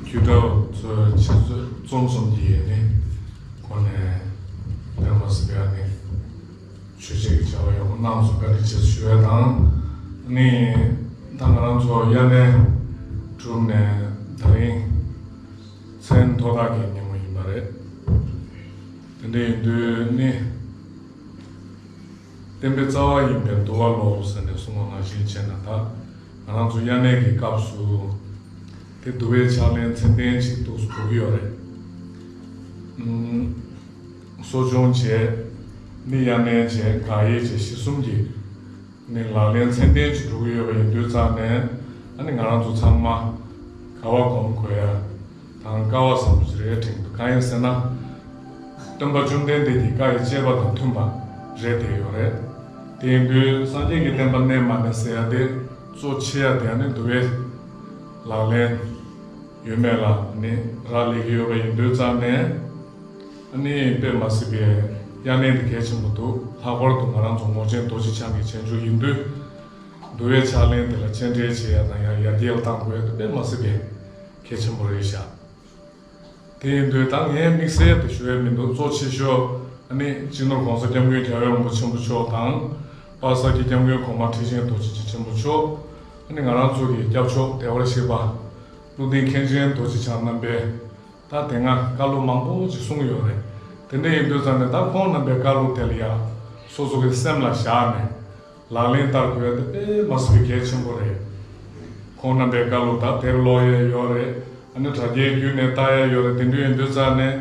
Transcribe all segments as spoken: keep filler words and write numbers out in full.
རྒྱུད་གྲྭ་བ་ཚོས་འཆད་རྩོད་རྩོམ་གསུམ་གྱི་ཡས་ནི་ཁོ་ནས་དཔེ་མ་སྲིད་པའི་ནི་ཆོས་བྱེད་ཀྱི་བྱ་བ་ཡག་པོ་གནང་སོང་། བཀའ་དྲིན་ཆེ་ཞུ་བ་དང་། ནི་ད་ང་རང་ཚོ་དབྱར་གནས་གྲུབ་ནས་ད་རིང་མཚན་ཐོག་ཐག་གི་ཉིན་མོ་ཡིན་པ་རེད། དེ་འདྲ་ཡིན་དུས་ནི། བསྟན་པའི་རྩ་བ་ཡིན་པའི་འདུལ་བ་ལོ་ཟེར་ནས་གསུངས་པ་ནང་བཞིན་བྱས་ན། ད་ང་རང་ཚོ་དབྱར་གནས་ཀྱི་སྐབས་སུ་དེ་འདུལ་བའི་ཕྱག་ལེན་ཚད་ལྡན་ཅིག་ཏུ་གྲུབ་ཀྱི་ཡོད་རེད། ཨུམ། གསོ་སྦྱོང་བྱས། ནི་དབྱར་གནས་བྱས། དགག་དབྱེ་བྱས། གཞི་གསུམ་གྱི་ནི་ལག་ལེན་ཚད་ལྡན་ཅིག་འགྲོ་གི་ཡོད་པ་ཡིན་དུས་ཙང་ནས། ཨ་ནི་ང་རང་ཚོ་ཚང་མ་ག་བ་སྒོམ་དགོས་ཡ་དང་སྐལ་བ་བཟང་པོ་ཞིག་རེད་དྲན་གྱི་འདུག་གང་ཡིན་ཟེར་ན། སྟོན་པ་བཅོམ་ལྡན་འདས་ཀྱི་བཀའ་ཡི་བཅས་པ་དང་མཐུན་པ་རེད་བསྡད་ཡོད་རེད། དེ་ཡིན་དུས་སངས་རྒྱས་ཀྱི་བསྟན་པ་གནས་མ་གནས་ཟེར་ཡ་དེ་གཙོ་ཆེ་ཡ་དེ་ཨ་ནི་འདུལ་བའི་ལག་ལེན་ཡོད་མེད་ལ་ནི་རག་ལས་ཀྱི་ཡོད་པ་ཡིན་དུས་ཙང་ནས། ཨ་ནི་དཔེ་མ་སྲིད་པའི་དབྱར་གནས་འདི་གལ་ཆེན་པོ་འདུག་ལྷག་པར་དུ་ང་རང་ཚོ་ངོར་ཆེན་རྡོ་རྗེ་འཆང་གི་རྗེས་འཇུག་ཡིན་དུས། འདུལ་བའི་ཕྱག་ལེན་དེ་ལ་སྤྱན་འདྲེན་བྱེད་ཡ་དང་ཡང་ཡར་རྒྱས་བཏང་དགོས་ཡ་དེ་དཔེ་མ་སྲིད་པའི་གལ་ཆེན་པོ་རེད་ཤག་དེ་ཡིན་དུས་ད་ངས་དམིགས་བསལ་དུ་ཞུ་ཡ་མི་འདུག་གཙོ་ཆེ་ཤོས་ཨ་ནི་སྤྱི་ནོར་༸གོང་ས་༸སྐྱབས་མགོན་རྒྱལ་བའི་དབང་པོ་ཆེན་པོ་མཆོག་དང་། དཔག་བསམ་གྱི་༸སྐྱབས་མགོན་གོང་མ་ཁྲི་ཆེན་རྡོ་རྗེ་འཆང་ཆེན་པོ་མཆོག་ཨ་ནི་ང་རང་ཚོ་གི་སྐྱབས་མཆོག་བདེ་བར་གཤེགས་པ་ཀླུ་ལྡིང་མཁན་ཆེན་རྡོ་རྗེ་འཆང་རྣམ་པས་ད་དེ་སྔ་བཀའ་སློབ་མང་པོ་ཅིག་གསུངས་ཡོད་རེད། དེ་འདྲ་ཡིན་དུས་ཙང་ནས་ད་ཁོང་རྣམ་པའི་བཀའ་སློབ་དེ་ལ་ཡ་སོ་སོ་གི་སེམས་ལ་བཞག་ནས། ལག་ལེན་བསྟར་དགོས་ཡ་དེ་དཔེ་མ་སྲིད་པའི་གལ་ཆེན་པོ་རེད། ཁོང་རྣམ་པའི་བཀའ་སློབ་དག་དེབ་ཀློག་ཡས་ཡོད་རེད། ཨ་ནི་དྲ་རྒྱའི་བརྒྱུད་ནས་ལྟ་ཡས་ཡོད་རེད། དེ་འདྲ་ཡིན་དུས་ཙང་ནས་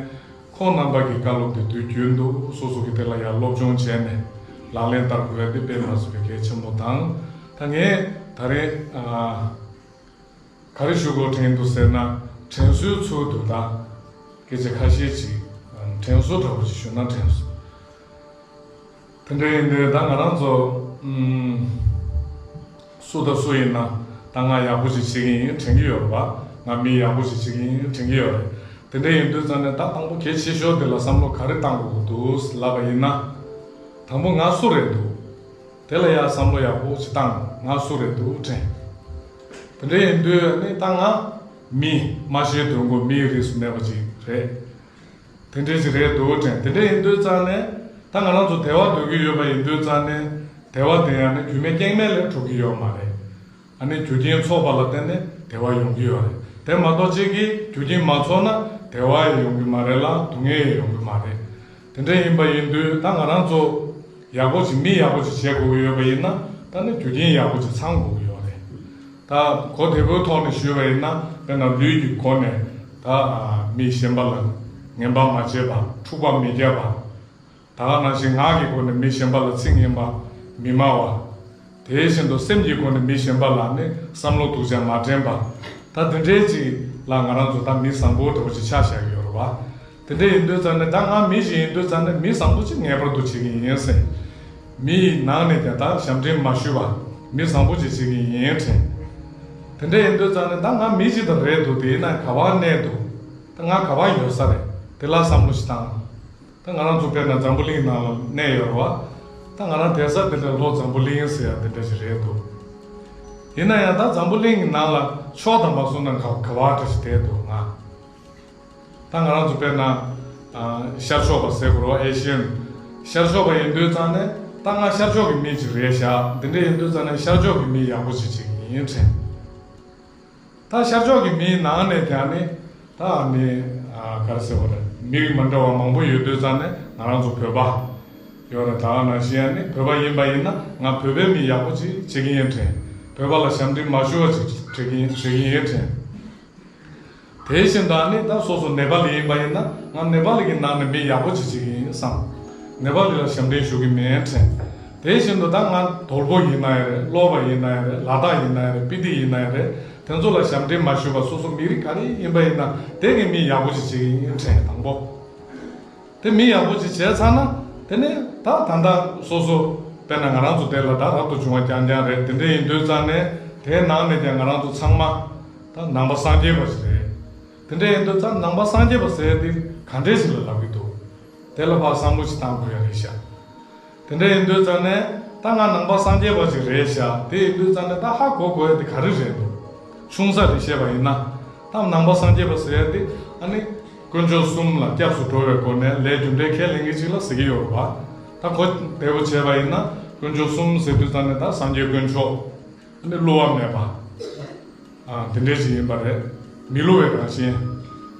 ཁོང་རྣམ་པ་གི་བཀའ་སློབ་དེ་དུས་རྒྱུན་དུ་སོ་སོ་གི་དེ་ལ་ཡང་སློབ་སྦྱོང་བྱས་ནས་ལག་ལེན་བསྟར་དགོས་ཡ་དེ་དཔེ་མ་སྲིད་པའི་གལ་ཆེན་པོ་དང་། ད་ངས་ད་རེས་ཨ། ག་རེ་ཞུ་དགོས་དྲན་འདུག་ཟེར་ན། དྲན་གསོའི་ཚུལ་དུ་ད་སྐད་ཆ་ཁ་ཤས་ཅིག་དྲན་གསོ་འདྲ་བོ་ཅིག་ཞུ་ན་དྲན་གསོ། དེ་འདྲ་ཡིན་དུས་ད་ང་རང་ཚོ་ཨུམ། སུ་དང་སུ་ཡིན་ན་ད་ང་ཡག་པོ་ཅིག་བྱེད་ཀྱི་ཡིན་དྲན་གྱི་ཡོད་རེད་པ། ང་མི་ཡག་པོ་ཅིག་བྱེད་ཀྱི་ཡིན་དྲན་གྱི་ཡོད་རེད། དེ་འདྲ་ཡིན་དུས་ཙང་ནས་ད་དང་པོ་གལ་ཆེ་ཤོས་དེ་ལ་བསམ་བློ་ག་རེ་བཏང་དགོས་ཀྱི་འདུག་ལབ་པ་ཡིན་ན། དང་པོ་ང་སུ་རེད་འདུག་དེ་ལ་ཡང་བསམ་བློ་ཡག་པོ་ཞིག་བཏང་། ང་སུ་རེད་འདུག་དྲན། དེ་འདྲ་ཡིན་དུས་ནི་ད་ང་མི་སྨྲ་ཤེས་དོན་གོ་མིའི་རིགས་སུ་གནས་པ་ཅིག་རེད། དེ་འདྲ་ཅིག་རེད་འདུག་དྲན། དེ་འདྲ་ཡིན་དུས་ཙང་ནས་ད་ང་རང་ཚོ་དད་པ་འདོད་ཀྱི་ཡོད་པ་ཡིན་དུས་ཙང་ནས། དད་པ་དེ་ཡང་ནི་རྒྱུ་མེད་རྐྱེན་མེད་ལས་གྲུབ་ཀྱི་ཡོད་མ་རེད། ཨ་ནི་རྒྱུ་རྐྱེན་ཚོགས་པ་ལ་བརྟེན་ནས་དད་པ་ཡོང་གི་ཡོད་རེད། དེ་མ་གཏོགས་གཅིག་གིས་རྒྱུ་རྐྱེན་མ་ཚོགས་ན་དད་པ་ཡང་ཡོང་གི་མ་རེད་ལ་སྡུག་བསྔལ་ཡང་ཡོང་གི་མ་རེད། དེ་འདྲ་ཡིན་པ་ཡིན་དུས་ད་ང་རང་ཚོ་ཡག་པོ་ཅིག་མི་ཡག་པོ་ཅིག་བྱེད་དགོས་ཀྱི་ཡོད་པ་ཡིན་ན། ད་ནི་རྒྱུ་རྐྱེན་ཡག་པོ་ཅིག་ཚང་དགོས་ཀྱི་ཡོད་རེད། ད་གོ་བདེ་པོའི་ཐོག་ནས་ཞུས་པ་ཡིན་ན། དཔེར་ན་ལུས་ཀྱི་སྒོ་ནས་ད་མི་གཞན་པ་ལ་ངན་པ་མ་བྱེད་པ། འཁྲུག་པ་མི་རྒྱག་པ། ད་ག་ནང་བཞིན་ངག་གི་སྒོ་ནས་མི་གཞན་པ་ལ་ཚིག་ངན་པ་མི་སྨྲ་བ། དེ་བཞིན་དུ་སེམས་ཀྱི་སྒོ་ནས་མི་གཞན་པ་ལ་ནི་བསམ་བློ་སྡུག་ཅག་མ་དྲན་པ། ད་དེ་འདྲའི་ཅིག་ལ་ང་རང་ཚོ་ད་མི་བཟང་པོ་འདྲ་བོ་ཅིག་ཆགས་བཞག་གི་ཡོད་རེད་བ། དེ་འདྲ་ཡིན་དུས་ཙང་ནས་ད་ང་མི་ཞིག་ཡིན་དུས་ཙང་ནས་མི་བཟང་པོ་ཅིག་ངེས་པར་དུ་བྱེད་ཀྱི་ཡིན་ཟེར། མི་ཡི་ནང་ནས་ཀྱང་ད་ཞབས་འདྲེན་མ་ཞུས་པ་མི་བཟང་པོ་ཅིག་བྱེད་ཀྱི་ཡིན་དྲན། དེ་འདྲ་ཡིན་དུས་ཙང་ནས་ད་ང་མི་ཞིག་ད་རེད་འདུག་དེ་ཡིན་ན་ག་པར་གནས་འདུག་ད་ང་ག་པར་ཡོད་ས་རེད། དེ་ལ་བསམ་བློ་ཞིག་བཏང་། ད་ང་རང་ཚོ་དཔེར་ན་འཛམ་བུ་གླིང་ནང་ལ་གནས་ཡོད་རེད་བ། ད་ང་རང་བསྡད་ས་དེ་འདྲ་ལྷོ་འཛམ་བུ་གླིང་ཟེར་ཡ་དེ་འདྲ་ཞིག་རེད་འདུག་ཡིན་ན་ཡང་ད་འཛམ་བུ་གླིང་གི་ནང་ལ་ཕྱོགས་དང་མ་སོང་ན་ག་ག་བ་འདྲ་ཞིག་བསྡད་འདུག་ང་། ད་ང་རང་ཚོ་དཔེར་ན་ཨ་ཤར་ཕྱོགས་པ་ཟེར་དགོས་རེད་བ། ཨེ་ཤི་ཡན། ཤར་ཕྱོགས་པ་ཡིན་དུས་ཙང་ནས་ད་ང་ཤར་ཕྱོགས་ཀྱི་མི་ཅིག་རེད་ཤག་དེ་འདྲ་ཡིན་དུས་ཙང་ནས་ཤར་ཕྱོགས་ཀྱི་མི་ཡག་པོ་ཅིག་བྱེད་ཀྱི་ཡིན་དྲན། ད་ཤར་ཕྱོགས་ཀྱི་མིའི་ནང་ནས་ཀྱང་ནི་ད་ནི་ཨ་ག་རེ་ཟེར་བ་རེད། མི་རིགས་མ་འདྲ་བ་མང་པོ་ཡོད་དུས་ཙང་ནས་ང་རང་ཚོ་བོད་པ་ཡོད་རེད། ད་ནང་བཞིན་ཡང་ནི་བོད་པ་ཡིན་པ་ཡིན་ན་ང་བོད་པའི་མི་ཡག་པོ་ཅིག་བྱེད་ཀྱི་ཡིན་དྲན། བོད་པ་ལ་ཞབས་འདྲེན་མ་ཞུ་བ་ཅིག་བྱེད་ཀྱི་ཡིན་བྱེད་ཀྱི་ཡིན་དྲན། དེ་བཞིན་དུ་ནི་ད་སོ་སོ་ནེ་པ་ལི་ཡིན་པ་ཡིན་ན་ང་ནེ་པ་ལི་གི་ནང་ནས་མི་ཡག་པོ་ཅིག་བྱེད་ཀྱི་ཡིན་བསམ། ནེ་པ་ལི་ལ་ཞབས་འདྲེན་ཞུ་གི་མིན་དྲན། དེ་བཞིན་དུ་ད་ང་དོལ་པོ་ཡིན་ན་ཡང་རེད། གློ་བ་ཡིན་ན་ཡང་རེད། ལ་དྭགས་ཡིན་ན་ཡང་རེད། སྤི་ཏི་ཡིན་ན་ཡང་རེད། དེ་ཚོ་ལ་ཞབས་འདྲེན་མ་ཞུས་པ་སོ་སོ་མི་རིགས་ག་རེ་ཡིན་པ་ཡིན་ན་དེ་གི་མི་ཡག་པོ་ཅིག་བྱེད་ཀྱི་ཡིན་དྲན་དང་པོ། དེ་མི་ཡག་པོ་ཅིག་བྱས་ཚར་ན་དེ་ནས་ད་ད་ལྟ་སོ་སོ་དཔེར་ན་ང་རང་ཚོ་དེ་ལ་ད་རབ་ཏུ་བྱུང་བ་རྐྱང་རྐྱང་རེད། དེ་འདྲ་ཡིན་དུས་ཙང་ནས་དེའི་ནང་ནས་ཀྱང་ང་རང་ཚོ་ཚང་མ་ད་ནང་པ་སངས་རྒྱས་པ་ཞིག་རེད། དེ་འདྲ་ཡིན་དུས་ཙང་ནང་པ་སངས་རྒྱས་པ་ཟེར་དེ་ག་འདྲས་ཞིག་ལ་ལབ་ཀྱི་འདུག་དེ་ལ་ཕར་བསམ་བློ་ཞིག་བཏང་དགོས་ཡ་རེད་ཤག་དེ་འདྲ་ཡིན་དུས་ཙང་ནས་ད་ང་ནང་པ་སངས་རྒྱས་པ་ཞིག་རེད་ཤག་དེ་ཡིན་དུས་ཙང་ནས་ད་ཧ་གོ་དགོས་ཡ་དེ་ག་རེ་རེད་འདུག་ཆུང་ས་དེ་བཤད་པ་ཡིན་ན། ད་ནང་པ་སངས་རྒྱས་པ་ཟེར་ཡ་དེ་ཨ་ནི་དཀོན་མཆོག་གསུམ་ལ་སྐྱབས་སུ་འགྲོ་བའི་སྒོ་ནས་ལས་རྒྱུ་འབྲས་ཁས་ལེན་མཁན་ཅིག་ལ་ཟེར་གྱི་ཡོད་རེད་པ། ད་ཁོ་དེ་བོ་བྱས་པ་ཡིན་ན་དཀོན་མཆོག་གསུམ་ཟེར་དུས་ཙམ་ནས་ད་སངས་རྒྱས་དཀོན་མཆོག་ཨ་ནི་བསླུ་བ་མེད་པ། ཨ་དེ་འདྲས་ཅིག་ཡིན་པ་རེད། མི་བསླུ་བའི་རང་བཞིན།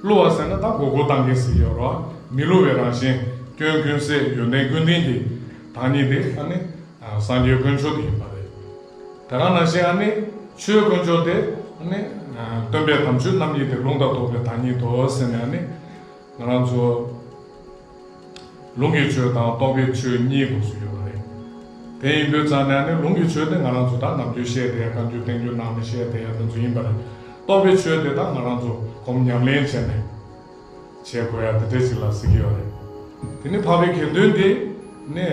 བསླུ་བ་ཟེར་ན་ད་མགོ་སྐོར་བཏང་མཁན་ཟེར་གྱི་ཡོད་རེད་པ། མི་བསླུ་བའི་རང་བཞིན། སྐྱོན་ཀུན་ཟད་ཡོན་ཏན་ཀུན་ལྡན་གྱི་བདག་ཉིད་དེ་ཨ་ནི་ཨ་སངས་རྒྱས་དཀོན་མཆོག་དེ་ཡིན་པ་རེད། དེ་ག་ནང་བཞིན་ཨ་ནི་ཆོས་དཀོན་མཆོག་དེ་ཨ་ནི་ཨ་སྟོན་པའི་དམ་ཆོས་རྣམ་གཉིས་ཏེ། ལུང་དང་རྟོགས་པའི་བདག་ཉིད་དོ་ཟེར་ནས་ཨ་ནི་ང་རང་ཚོ་ལུང་གི་ཆོས་དང་རྟོགས་པའི་ཆོས་གཉིས་སྐོར་སུ་ཡོད་པ་རེད། དེ་ཡིན་དུས་ཙང་ནས་ཨ་ནི་ལུང་གི་ཆོས་དེ་ང་རང་ཚོ་ད་ནམ་རྒྱུན་བཤད་བསྡད་ཡ། བཀའ་འགྱུར་བསྟན་འགྱུར་ནང་ནས་བཤད་བསྡད་ཡ་དེ་ཚོ་ཡིན་པ་རེད། རྟོགས་པའི་ཆོས་དེ་ད་ང་རང་ཚོ་སྒོམ་ཉམས་ལེན་བྱས་ནས་བྱེད་དགོས་ཡ་དེ་འདྲས་ཅིག་ལ་ཟེར་གྱི་ཡོད་རེད། དེ་ནི་འཕགས་པའི་དགེ་འདུན་དེ་ནི་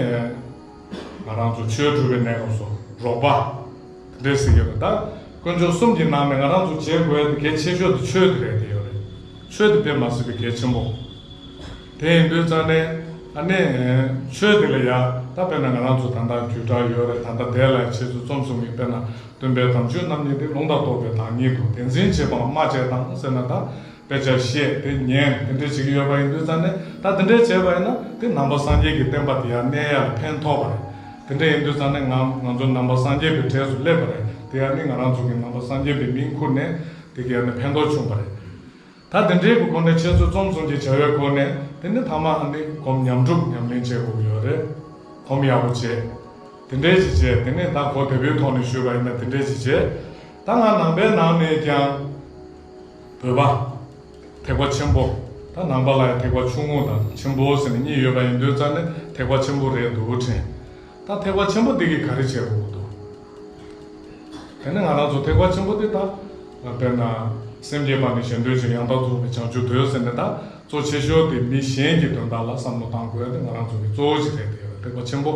ང་རང་ཚོ་ཆོས་སྒྲུབ་པའི་གནས་སྐབས་སུ་རོགས་པ་དེ་འདྲས་ཟེར་གྱི་ཡོད་རེད། ད་དཀོན་མཆོག་གསུམ་གྱི་ནང་ནས་ང་རང་ཚོ་བྱེད་དགོས་ཡ་དེ་གལ་ཆེ་ཤོས་དེ་ཆོས་དེ་རེད་བསྡད་ཡོད་རེད། ཆོས་དེ་དཔེ་མ་སྲིད་པའི་གལ་ཆེན་པོ། དེ་ཡིན་དུས་ཙང་ནས་ཨ་ནི་ཆོས་དེ་ལ་ཡ་ད་དཔེར་ན་ང་རང་ཚོ་ད་ལྟ་རྒྱུད་གྲྭ་ཡོད་རེད། ད་ལྟ་དེ་ལ་ཡ་ཆེད་དུ་རྩོམ་གསུང་མཁན་དཔེར་ན་སྟོན་པའི་དམ་ཆོས་རྣམ་གཉིས་ཏེ། ལུང་དང་རྟོགས་པའི་བདག་ཉིད་དོ། དེ་འཛིན་བྱེད་པའམ་སྨྲ་བྱེད་དང་ཟེར་ན་ད་དཔེ་ཆ་བཤད་དེ་ཉན་དེ་འདྲས་བྱེད་ཀྱི་ཡོད་པ་ཡིན་དུས་ཙང་ནས། ད་དེ་འདྲས་བྱས་པ་ཡིན་ན་དེ་ནང་པ་སངས་རྒྱས་ཀྱི་བསྟན་པ་དེ་ཡར་གནས་ཡ་ལ་ཕན་ཐོགས་པ་རེད། དེ་འདྲས་ཡིན་དུས་ཙང་ནས་ང་ང་ཚོ་ནང་པ་སངས་རྒྱས་པའི་གྲས་སུ་སླེབས་པ་རེད། དེ་ཡང་ནི་ང་རང་ཚོ་གི་ནང་པ་སངས་རྒྱས་པའི་མིང་ཁུར་ནས་དེ་གི་ཡང་ནི་ཕན་ཐོགས་བྱུང་བ་རེད། ད་དེ་འདྲའི་གི་སྒོ་ནས་འཆད་རྩོད་རྩོམ་གསུམ་གྱི་བྱ་བའི་སྒོ་ནས་དེ་ནི་ཐ་མ་ཨ་ནི་སྒོམ་ཉམས་སྒྲུབ་ཉམས་ལེན་བྱེད་དགོས་ཀྱི་ཡོད་རེད། སྒོམ་ཡག་པོ་བྱེད། དེ་འདྲའི་ཅིག་བྱེད། དེ་ནི་ད་གོ་བདེ་པོའི་ཐོག་ནས་ཞུས་པ་ཡིན་ན་དེ་འདྲའི་ཅིག་བྱེད། ད་ང་ནང་པའི་ནང་ནས་ཀྱང་བོད་པ་ཐེག་པ་ཆེན་པོ། ད་ནང་པ་ལ་ཡང་ཐེག་པ་ཆུང་ངུ་དང་ཆེན་པོ་ཟེར་ནས་གཉིས་ཡོད་པ་ཡིན་དུས་ཙང་ནས་ཐེག་པ་ཆེན་པོ་རེད་འདུག་དྲན། ད་ཐེག་པ་ཆེན་པོ་འདི་གིས་ག་རེ་བྱེད་དགོས་འདུག་དེ་ནི་ང་རང་ཚོ་ཐེག་པ་ཆེན་པོ་འདི་ད་དཔེར་ན་སེམས་བསྐྱེད་པ་ནི་གཞན་དོན་ཕྱིར། ཡང་དག་རྫོགས་པའི་བྱང་ཆུབ་འདོད་ཟེར་ནས། ད་གཙོ་ཆེ་ཤོས་དེ་མི་གཞན་གྱི་དོན་དག་ལ་བསམ་བློ་གཏང་དགོས་ཡ་དེ་ང་རང་ཚོ་གི་གཙོ་བོ་ཞིག་རེད། དེ་ཐེག་པ་ཆེན་པོ།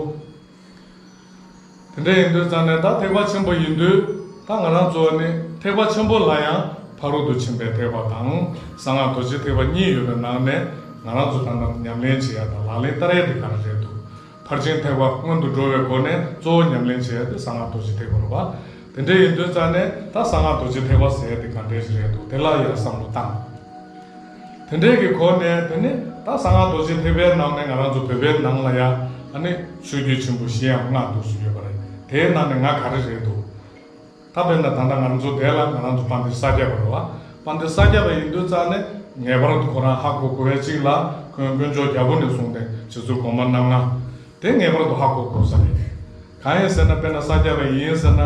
དེ་འདྲ་ཡིན་དུས་ཙང་ནས་ད་ཐེག་པ་ཆེན་པོ་ཡིན་དུས་ད་ང་རང་ཚོ་ནི་ཐེག་པ་ཆེན་པོ་ལ་ཡང་ཕ་རོལ་ཏུ་ཕྱིན་པའི་ཐེག་པ་དང་གསང་སྔགས་རྡོ་རྗེ་ཐེག་པ་གཉིས་ཡོད་པའི་ནང་ནས་ང་རང་ཚོ་ད་ལྟ་ཉམས་ལེན་བྱེད་ཡ་དང་ལག་ལེན་བསྟར་ཡ་དེ་ག་རེ་རེད་འདུག་ཕར་ཕྱིན་ཐེག་པ་སྔོན་དུ་འགྲོ་བའི་སྒོ་ནས་གཙོ་བོ་ཉམས་ལེན་བྱེད་ཡ་དེ་གསང་སྔགས་རྡོ་རྗེ་ཐེག་པ་རེད་པ། དེ་འདྲ་ཡིན་དུས་ཙང་ནས་ད་གསང་སྔགས་རྡོ་རྗེ་ཐེག་པ་ཟེར་ཡ་དེ་ག་འདྲ་ཞིག་རེད་འདུག་དེ་ལ་ཡང་བསམ་བློ་བཏང་། དེ་འདྲའི་གི་སྒོ་ནས་དེ་ནི་ད་གསང་སྔགས་རྡོ་རྗེ་ཐེག་པའི་ནང་ནས་ང་རང་ཚོ་བོད་པའི་ནང་ལ་ཡ་ཨ་ནི་ཆོས་བརྒྱུད་ཆེན་པོ་བཞི་ཡང་ལྔ་འདུག་སུ་ཡོད་པ་རེད། དེའི་ནང་ནས་ང་ག་རེ་རེད་འདུག་ད་དཔེར་ན་ད་ལྟ་ང་རང་ཚོ་དེ་ལ་ང་རང་ཚོ་དཔལ་ལྡན་ས་སྐྱ་པ་རེད་པ། དཔལ་ལྡན་ས་སྐྱ་པ་ཡིན་དུས་ཙང་ནས་ངེས་པར་དུ་ཁོ་རང་ཧ་གོ་དགོས་པའི་གཅིག་ལ་ཁོང་དཀོན་མཆོག་རྒྱལ་པོ་ནས་བཟུང་སྟེ་རྗེ་བཙུན་གོང་མ་རྣམ་ལྔ་དེ་ངེས་པར་དུ་ཧ་གོ་དགོས་ས་རེད། གང་ཡིན་ཟེར་ན་དཔེར་ན་ས་སྐྱ་པ་ཡིན་ཟེར་ན་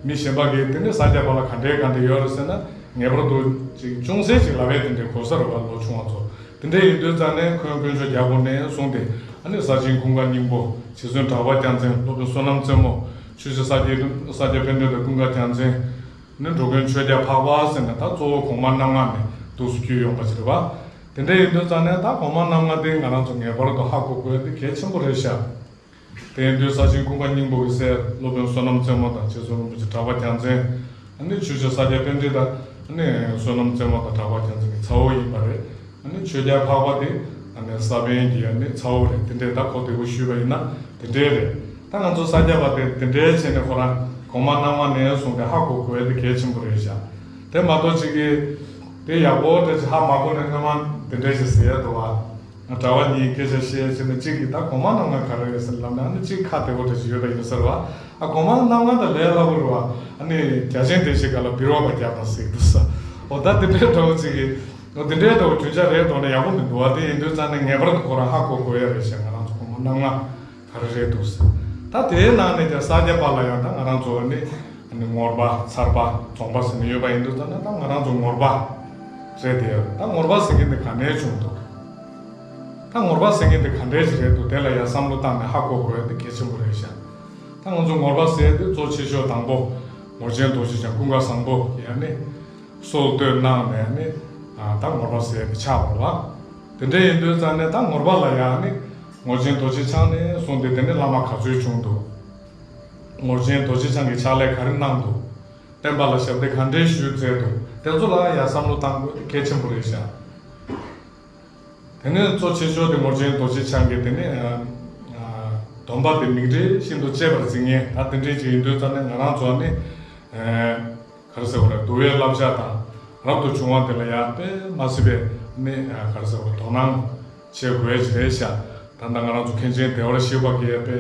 མི་གཞན་པ་གིས་དེ་ནི་ས་སྐྱ་པ་ལ་ག་འདྲའི་ག་འདྲ་ཡོད་རེད་ཟེར་ན་ངེས་པར་དུ་ཅིག་ཅུང་ཟད་ཅིག་ལབ་ཡས་དེ་འདྲའི་གོ་ས་རེད་པ། ལོ་ཆུང་བ་ཚོ། དེ་འདྲ་ཡིན་དུས་ཙང་ནས་ཁོང་དཀོན་མཆོག་རྒྱལ་པོ་ནས་བཟུང་སྟེ་ཨ་ནི་ས་ཆེན་ཀུན་དགའ་སྙིང་པོ། རྗེ་བཙུན་གྲགས་པ་རྒྱལ་མཚན། སློབ་དཔོན་བསོད་ནམས་རྩེ་མོ། ཆོས་རྗེ་ས་སྐྱ་ས་སྐྱ་པཎྜི་ཏ་ཀུན་དགའ་རྒྱལ་མཚན། ནི་འགྲོ་མགོན་ཆོས་རྒྱལ་འཕགས་པ་ཟེར་ནས་ད་གཙོ་བོ་གོང་མ་རྣམ་ལྔ་ནས་འདུག་སུ་བརྒྱུད་ཡོང་པ་ཞིག་རེད་པ། དེ་འདྲ་ཡིན་དུས་ཙང་ནས་ད་གོང་མ་རྣམ་ལྔ་དེ་ང་རང་ཚོ་ངེས་པར་དུ་ཧ་གོ་དགོས་དེ་གལ་ཆེན་པོ་རེད་ཤག་དེ་ཡིན་དུས་ས་ཆེན་ཀུན་དགའ་སྙིང་པོ་གི་སྲས་སློབ་དཔོན་བསོད་ནམས་རྩེ་མོ་དང་རྗེ་བཙུན་རིན་པོ་ཆེ་གྲགས་པ་རྒྱལ་མཚན། ཨ་ནི་ཆོས་རྗེ་ས་སྐྱ་པཎྜི་ཏ། ཨ་ནི་བསོད་ནམས་རྩེ་མོ་དང་གྲགས་པ་རྒྱལ་མཚན་གྱི་ཚ་བོ་ཡིན་པ་རེད། ཨ་ནི་ཆོས་རྒྱལ་འཕགས་པ་དེ་ཨ་ནི་ས་པཎ་གྱི་ཨ་ནི་ཚ་བོ་རེད། དེ་འདྲས་ད་གོ་བདེ་པོ་ཞུས་པ་ཡིན་ན་དེ་འདྲས་རེད། ད་ང་ཚོ་ས་སྐྱ་པ་དེ་དེ་འདྲས་བྱས་ནས་ཁོ་རང་གོང་མ་རྣམ་ལྔ་ནས་བཟུང་སྟེ་ཧ་གོ་དགོས་ཡ་དེ་གལ་ཆེན་པོ་རེད་ཤག་དེ་མ་གཏོགས་ཅིག་གིས་དེ་ཡག་པོ་འདྲ་ཅིག་ཧ་མ་གོ་ནས་སྔོན་མ་དེ་འདྲས་ཞིག་ཟེར་ཡ་འདུག་བ། གྲྭ་པ་གཉིས་སྐད་ཆ་བཤད་བྱས་ནས་གཅིག་གིས་ད་གོང་མ་རྣམ་ལྔ་ག་རེ་རེད་ཟེར་ལབ་ན་ཨ་ནི་གཅིག་ཁ་བདེ་པོ་འདྲ་ཞིག་ཡོད་པ་ཡིན་ས་རེད་བ། ཨ་གོང་མ་རྣམ་ལྔ་ད་ལས་སླ་པོ་རེད་བ། ཨ་ནི་རྒྱ་ཆེན་སྡེ་བཞི་སྒང་ལ་བིར་བ་པ་རྒྱབ་དང་ཟེར་གྱི་འདུག་ས། འོ་ད་དེ་འདྲའི་འདྲ་བོ་གཅིག་གིས། འོ་དེ་འདྲའི་འདྲ་བོ་རྒྱུན་ཆགས་རེད་འདུག་ན་ཡག་པོ་མི་འདུག་བ། དེ་ཡིན་དུས་ཙང་ནས་ངེས་པར་དུ་ཁོ་རང་ཧ་གོ་དགོས་ཡ་རེད་ཤག་ང་རང་ཚོ་གོང་མ་རྣམ་ལྔ་ག་རེ་རེད་འདུག་ཟེར། ད་དེའི་ནང་ནས་ཀྱང་ས་སྐྱ་པ་ལ་ཡང་ད་ང་རང་ཚོ་ནི་ནི་ངོར་པ་ཚར་པ་རྫོང་པ་ཟེར་ནས་ཡོད་པ་ཡིན་དུས་ཙང་ན་ད་ང་རང་ཚོ་ངོར་པ་རེད་དེ། ད་ངོར་པ་ཟེར་མཁན་དེ་ག་ནས་བྱུང་འདུག་ད་ངོར་པ་ཟེར་མཁན་དེ་ག་འདྲས་ཞིག་རེད་འདུག་དེ་ལ་ཡང་བསམ་བློ་བཏང་ནས་ཧ་གོ་དགོས་ཡ་དེ་གལ་ཆེན་པོ་རེད་ཤག་ད་ང་ཚོ་ངོར་པ་ཟེར་ཡ་དེ་གཙོ་ཆེ་ཤོས་དང་པོ་ངོར་ཆེན་རྡོ་རྗེ་འཆང་ཀུན་དགའ་བཟང་པོ་ཡ་ནི་སྲོལ་གཏོད་གནང་ནས་ནི་ད་ངོར་པ་ཟེར་ཡ་དེ་ཆགས་པ་རེད་བ། དེ་འདྲ་ཡིན་དུས་ཙང་ནས་ད་ངོར་པ་ལ་ཡང་ནི་ངོར་ཆེན་རྡོ་རྗེ་འཆང་ནས་བཟུང་སྟེ་དེ་ནས་བླ་མ་ག་ཚོད་བྱུང་འདུག་ངོར་ཆེན་རྡོ་རྗེ་འཆང་གིས་ཕྱག་ལས་ག་རེ་གནང་འདུག་བསྟན་པ་ལ་ཞབས་འདེགས་ག་འདྲའི་ཞུས་མཛད་འདུག་དེ་ཚོ་ལ་ཡང་བསམ་བློ་བཏང་དགོས་དེ་གལ་ཆེན་པོ་རེད་ཤག་དེ་ནས་གཙོ་ཆེ་ཤོས་དེ་ངོར་ཆེན་རྡོ་རྗེ་འཆང་གིས་དེ་ནས་ཨ་ཨ་སྡོམ་པ་དེ་མིག་འབྲས་ཤིན་ཏུ་གཅེས་པར་འཛིན་མཁན་ད་དེ་འདྲའི་ཅིག་ཡིན་དུས་ཙང་ནས་ང་རང་ཚོ་ནི་ཨ། ག་རེ་ཟེར་བ་རེད། འདུལ་བའི་བསླབ་བྱ་དང་རབ་ཏུ་བྱུང་བ་དེ་ལ་ཡང་དཔེ་མ་སྲིད་པའི་ནི་ག་རེ་ཟེར་བ་རེད། དོ་སྣང་བྱེད་དགོས་ཀྱི་རེད་ཤག་ད་ལྟ་ང་རང་ཚོ་མཁན་ཆེན་བདེ་བར་གཤེགས་པ་གིས་དཔེ་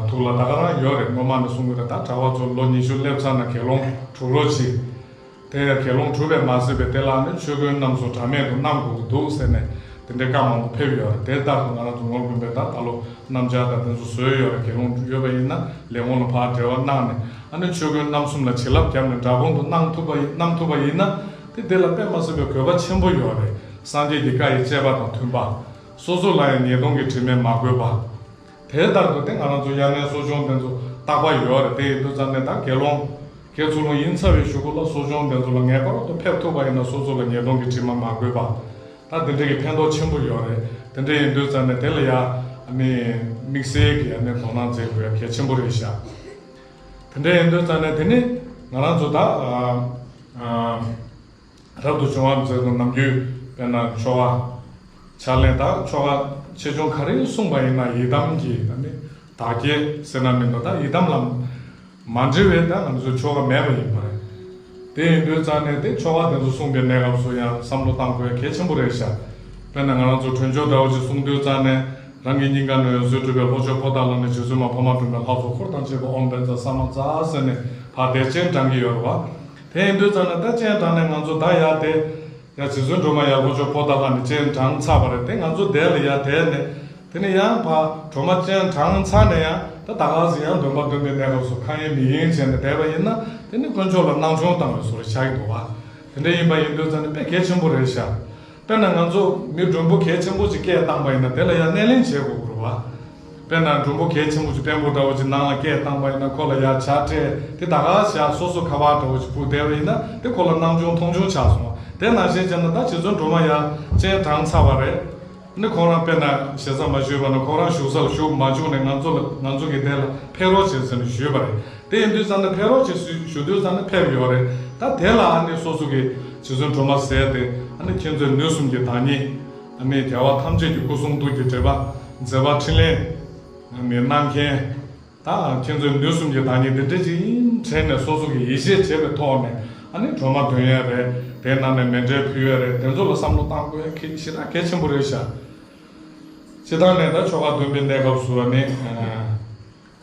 ཐུགས་ལ་ད་ག་རང་ཡོད་རེད། སྔོན་མ་ནས་གསུང་གི་རེད། ད་གྲྭ་བ་ཚོ་ལོ་ཉི་ཤུ་སླེབས་ཚར་ན་དགེ་སློང་གྲུབ་རོགས་གྱིས། དེ་དགེ་སློང་གྲུབ་པས་མ་ཟད་པའི་དེ་ལ་ནི་ཆོས་གོས་རྣམ་གསུམ་འདྲ་མེད་དུ་གནང་དགོས་ཀྱི་འདུག་ཟེར་ནས་དེ་འདྲའི་བཀའ་མང་པོ་ཕེབས་ཡོད་རེད། དེ་ལྟར་དུ་ང་རང་ཚོ་ངོར་དགོན་པའི་ད་ད་ལོ་སྣམ་སྦྱར་དང་དེ་ཚོ་བཟོས་ཡོད་རེད། དགེ་སློང་ཡོད་པ་ཡིན་ན་ལས་ཁུངས་ལ་ཕར་འབྲེལ་བ་གནང་ནས་ཨ་ནི་ཆོས་གོས་རྣམ་གསུམ་ལ་བྱིན་རླབས་བརྒྱབ་ནས་འདྲ་དགོང་དུ་གནང་ཐུབ་པ་ཡིན་གནང་ཐུབ་པ་ཡིན་ན་དེ་དེ་ལ་དཔེ་མ་སྲིད་པའི་དགོས་པ་ཆེན་པོ་ཡོད་རེད། སངས་རྒྱས་ཀྱི་བཀའ་ཡི་བཅས་པ་དང་མཐུན་པ། སོ་སོ་ལ་ཡང་ཉེས་ལྟུང་གི་དྲི་མས་མ་གོས་པ། དེ་ལྟར་དུ་དེ་ང་རང་ཚོ་དབྱར་གནས་གསོ་སྦྱོང་དེ་ཚོ་རྟག་པར་ཡོད་རེད། དེ་ཡིན་དུས་ཙམ་ནས་ད་དགེ་སློང་དགེ་ཚུལ་སློང་ཡིན་ཚར་བའི་གཞུག་གུ་ལ་གསོ་སྦྱོང་དེ་ཚོ་ལ་ངེས་པར་དུ་ཕེབས་ཐུབ་པ་ཡིན་ན་སོ་སོ་ལ་ཉེས་ལྟུང་གི་དྲི་མ་མ་གོས་པ། ད་དེ་འདྲ་གི་ཕན་ཐོགས་ཆེན་པོ་ཡོད་རེད། དེ་འདྲ་ཡིན་དུས་ཙམ་ནས་དེ་ལ་ཡ་ཨ་ནི་དམིགས་བསལ་གྱི་ཨ་ནི་དོ་སྣང་མཛད་དགོས་ཡ་གལ་ཆེན་པོ་རེད་ཤག་དེ་འདྲ་ཡིན་དུས་ཙམ་ནས་དེ་ནི་ང་རང་ཚོ་ད་ཨ་ཨ། རབ་ཏུ་བྱུང་བ་ཟེར་དུས་ནམ་རྒྱུན་དཔེར་ན་ཆོ་ག་ཕྱག་ལེན་དང་ཆོ་ག་ཆེ་ཆུང་ག་རེ་གསུངས་པ་ཡིན་ན་ཡི་དམ་གྱི་ཨ་ནི་བདག་བསྐྱེད་ཟེར་ན་མི་འདུག་ད་ཡི་དམ་ལ་མ་འབྲེལ་བའི་ད་ང་ཚོ་ཆོ་ག་མེད་པ་ཡིན་པ་རེད། དེ་ཡིན་དུས་ཙང་ནས་དེ་ཆོ་ག་དེ་ཚོ་གསུངས་པའི་གནས་སྐབས་སུ་ཡང་བསམ་བློ་བཏང་དགོས་གལ་ཆེན་པོ་རེད་ཤག་དཔེར་ན་ང་རང་ཚོ་གྲོལ་ཆོག་འདྲ་བོ་ཅིག་གསུང་དུས་ཙང་ནས། རང་གི་སྙིང་ག་ནས་འོད་ཟེར་འཕྲོས་པའི་ལྷོ་ཕྱོགས་པོ་ཏ་ལ་ནས་རྗེ་བཙུན་མ་འཕགས་མ་སྒྲོལ་མའི་ལྷ་ཚོགས་འཁོར་དང་བཅས་པ་ཨོཾ་བཛྲ་ས་མ་ཛཿ་ཟེར་ནས་ཕར་དེ་སྤྱན་དྲངས་ཀྱི་ཡོད་རེད་བ། དེ་ཡིན་དུས་ཙང་ནས་ད་སྤྱན་དྲངས་ནས་ང་ཚོ་ད་ཡར་དེ་ཡ་རྗེ་བཙུན་སྒྲོལ་མ་ཡར་ལྷོ་ཕྱོགས་པོ་ཏ་ལ་ནས་སྤྱན་དྲངས་ཚར་བ་རེད། དེ་ང་ཚོ་དེ་ལ་ཡར་དེ་ནས་དེ་ནས་ཡང་ཕར་སྒྲོལ་མ་སྤྱན་དྲངས་ཚར་ནས་ཡང་ད་ད་ག་སེ་ཡང་འདོན་པ་འདོན་པའི་གནས་སྐབས་སུ་ཁ་ཡེངས་མིག་ཡེངས་བྱས་ནས་བསྡད་པ་ཡིན་ན་དེ་ནི་དཀོན་མཆོག་ལ་སྣང་ཆུང་བཏང་བའི་བཟོ་འདྲ་ཆགས་ཀྱི་འདུག་བ། དེ་འདྲ་ཡིན་པ་ཡིན་དུས་ཙང་ནས་དཔེ་གལ་ཆེན་པོ་རེད་ཤག་དཔེར་ན་ང་ཚོ་མི་མགྲོན་པོ་གལ་ཆེན་པོ་ཅིག་སྐད་བཏང་པ་ཡིན་ན་དེ་ལ་ཡང་སྣེ་ལེན་བྱེད་དགོས་ཀྱི་རེད་བ། དཔེར་ན་མགྲོན་པོ་གལ་ཆེན་པོ་ཅིག་དཔོན་པོ་འདྲ་བོ་ཅིག་ནང་ལ་སྐད་བཏང་པ་ཡིན་ན་ཁོ་ལ་ཡང་ཇ་སྤྲད་དེ་ད་ག་ཞག་སོ་སོ་ཁ་པར་འདྲ་བོ་ཅིག་ཕུལ་བསྡད་པ་ཡིན་ན་དེ་ཁོ་ལ་སྣང་ཆུང་མཐོང་ཆུང་ཆགས་སོང་བ། དེ་ནང་བཞིན་བྱས་ན་ད་རྗེ་བཙུན་སྒྲོལ་མ་ཡང་སྤྱན་དྲངས་ཚར་བ་རེད། ནི་ཁོང་རང་དཔེར་ན་ཞེ་ས་མ་ཞུས་པ་ན་ཁོང་རང་བཞུགས་ས་ལ་བཞུགས་མ་བཅུག་ནས་ང་ཚོ་ལ་ང་ཚོ་གི་དེ་ལ་ཕེབས་རོགས་བྱེད་ཟེར་ནས་ཞུས་པ་རེད། དེ་ཡིན་དུས་ཙང་ནས་ཕེབས་རོགས་བྱེད་ཞུ་ཞུ་དུས་ཙང་ནས་ཕེབས་ཡོད་རེད། ད་དེ་ལ་ཨ་ནི་སོ་སོ་གི་རྗེ་བཙུན་སྒྲོལ་མ་ཟེར་ཏེ་ཨ་ནི་མཁྱེན་བརྩེ་ནུས་གསུམ་གྱི་བདག་ཉིད་ཨ་ནི་རྒྱལ་བ་ཐམས་ཅད་ཀྱི་སྐུ་གསུང་ཐུགས་ཀྱི་འགྲེལ་པ་མཛད་པ་འཕྲིན་ལས་ཨ་ནི་གནང་མཁན། ད་མཁྱེན་བརྩེ་ནུས་གསུམ་གྱི་བདག་ཉིད་འདི་འདྲ་ཅིག་ཡིན་དྲན་ནས་སོ་སོ་གི་ཡིད་ཆེས་བྱེད་པའི་ཐོག་ནས་ཨ་ནི་སྒྲོལ་མ་འདོན་ཡས་རེད། དེའི་ནང་ནས་མཎྜལ་ཕུལ་ཡས་རེད། དེ་ཚོ་ལ་བསམ་བློ་བཏང་དགོས་ཡས་གལ་ཞེ་དྲག་གལ་ཆེན་པོ་རེད་ཤག་སྤྱིར་བཏང་ནས་ད་ཆོ་ག་འདོན་པའི་གནས་སྐབས་སུ་ཨ་ནི་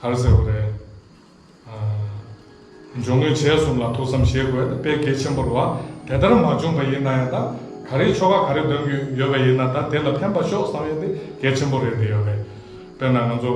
ག་རེ་ཟེར་བ་རེད། འབྱུང་རྔུབ་བྱད་གསུམ་ལ་ཐུགས་བསམ་བཞེས་དགོས་ཡས་དཔེ་གལ་ཆེན་པོ་རེད་བ། དེ་ལྟར་མ་བྱུང་པ་ཡིན་ན་ཡང་ད་ག་རེ་ཆོ་ག་ག་རེ་འདོན་གྱི་ཡོད་པ་ཡིན་ན་ད་དེ་ལ་ཕན་པ་ཤོག་བསམ་ཡས་དེ་གལ་ཆེན་པོ་རེད་དེ་ཡོད་རེད། དཔེར་ན་ང་ཚོ་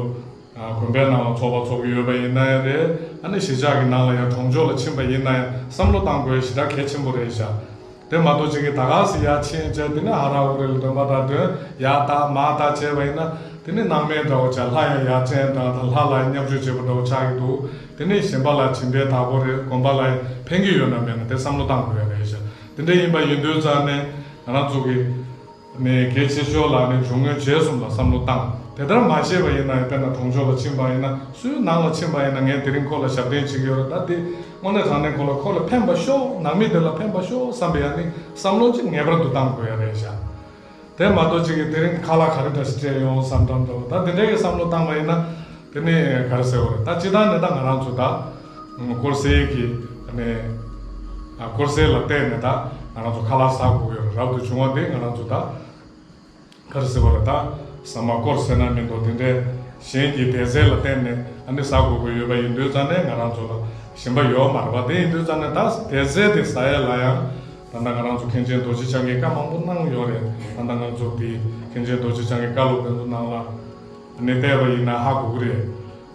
དགོན་པའི་ནང་ལ་ཚོགས་པ་ཚོགས་ཀྱི་ཡོད་པ་ཡིན་ན་ཡང་རེད། ཨ་ནི་གཞིས་ཆགས་ཀྱི་ནང་ལ་ཡང་གྲོང་ཆོག་ལ་ཕྱིན་པ་ཡིན་ན་ཡང་བསམ་བློ་བཏང་དགོས་ཞེ་དྲག་གལ་ཆེན་པོ་རེད་ཤག་དེ་མ་གཏོགས་ཅིག་གིས་ད་ག་སེ་ཡར་ཕྱིན་བྱས་དེ་ནས་ཧ་ར་ཧུ་རེ་ལ་འདོན་པ་དང་འདོན་ཡར་ལྟ་མར་ལྟ་བྱས་པ་ཡིན་ན་དེ་ནི་སྣང་མེད་འདྲ་བོ་བྱས། ལྷ་ཡང་ཡར་སྤྱན་དྲངས་དང་ལྷ་ལ་མཉམ་སྤྱོད་བྱེད་པ་འདྲ་བོ་ཆགས་ཀྱི་འདུག་དེ་ནས་གཞན་པ་ལ་སྦྱིན་པའི་བདག་པོ་རེད། དགོན་པ་ལ་ཕན་གྱི་ཡོད་ན་མེད་ན་དེ་བསམ་བློ་བཏང་དགོས་ཡ་རེད་ཤག་དེ་འདྲ་ཡིན་པ་ཡིན་དུས་ཙང་ནས་ང་རང་ཚོ་གི་ནས་གལ་ཆེ་ཤོས་ལ་ནི་འབྱུང་རྔུབ་བྱད་གསུམ་ལ་བསམ་བློ་བཏང་། དེ་ལྟར་མ་བྱས་པ་ཡིན་ན་ཡང་དཔེར་ན་གྲོང་ཆོག་ལ་ཕྱིན་པ་ཡིན་ན་སུའི་ནང་ལ་ཕྱིན་པ་ཡིན་ན་ངས་དེ་རིང་ཁོ་ལ་ཞབས་བརྟན་བྱེད་ཀྱི་ཡོད་རེད། ད་དེ་དངོས་གནས་དྲང་གནས་ཁོ་ལ་ཁོ་ལ་ཕན་པ་ཤོག་ནང་མི་དེ་ལ་ཕན་པ་ཤོག་བསམ་པའི་ཡང་ནི་བསམ་བློ་ཅིག་ངེས་པར་དུ་བཏང་དགོས་ཡ་རེད་ཤག་དེ་མ་གཏོགས་ཅིག་གིས་དེ་རིང་ཁ་ལག་ག་རེ་འདྲ་ཞིག་སྤྲད་ཡོང་བསམ་འདྲ་འདྲ་བོ་ད་དེ་འདྲའི་གི་བསམ་བློ་བཏང་བ་ཡིན་ན་དེ་ནི་ག་རེ་ཟེར་བ་རེད། ད་སྤྱིར་བཏང་ནས་ད་ང་རང་ཚོ་ད་དཀོར་ཟས་ཀྱི་ནས་དཀོར་ཟས་ལ་བརྟེན་ནས་ད་ང་རང་ཚོ་ཁ་ལག་ཟ་དགོས་ཀྱི་ཡོད་རེད། རབ་ཏུ་བྱུང་བ་འདི་ང་རང་ཚོ་ད་ག་རེ་ཟེར་བ་རེད། ད་ཟ་མ་དཀོར་ཟེར་ན་མི་འདུག་དེ་འདྲའི་གཞན་གྱི་དད་རྫས་ལ་བརྟེན་ནས་ཨ་ནི་ཟ་དགོས་ཀྱི་ཡོད་པ་ཡིན་དུས་ཙང་ནས་ང་རང་ཚོ་ལ་ཞིམ་པ་ཡོད་མ་རེད་པ། དེ་ཡིན་དུས་ཙང་ནས་ད་དད་རྫས་དེ་ཟ་ཡས་ལ་ཡང་ད་ལྟ་ང་རང་ཚོ་མཁན་ཆེན་རྡོ་རྗེ་འཆང་གིས་བཀའ་མང་པོ་གནང་ཡོད་རེད། ད་ལྟ་ང་ཚོ་དེ་མཁན་ཆེན་རྡོ་རྗེ་འཆང་གི་བཀའ་སློབ་དེ་ཚོ་ནང་ལ་ཨ་ནི་བལྟས་པ་ཡིན་ན་ཧ་གོ་གི་རེད།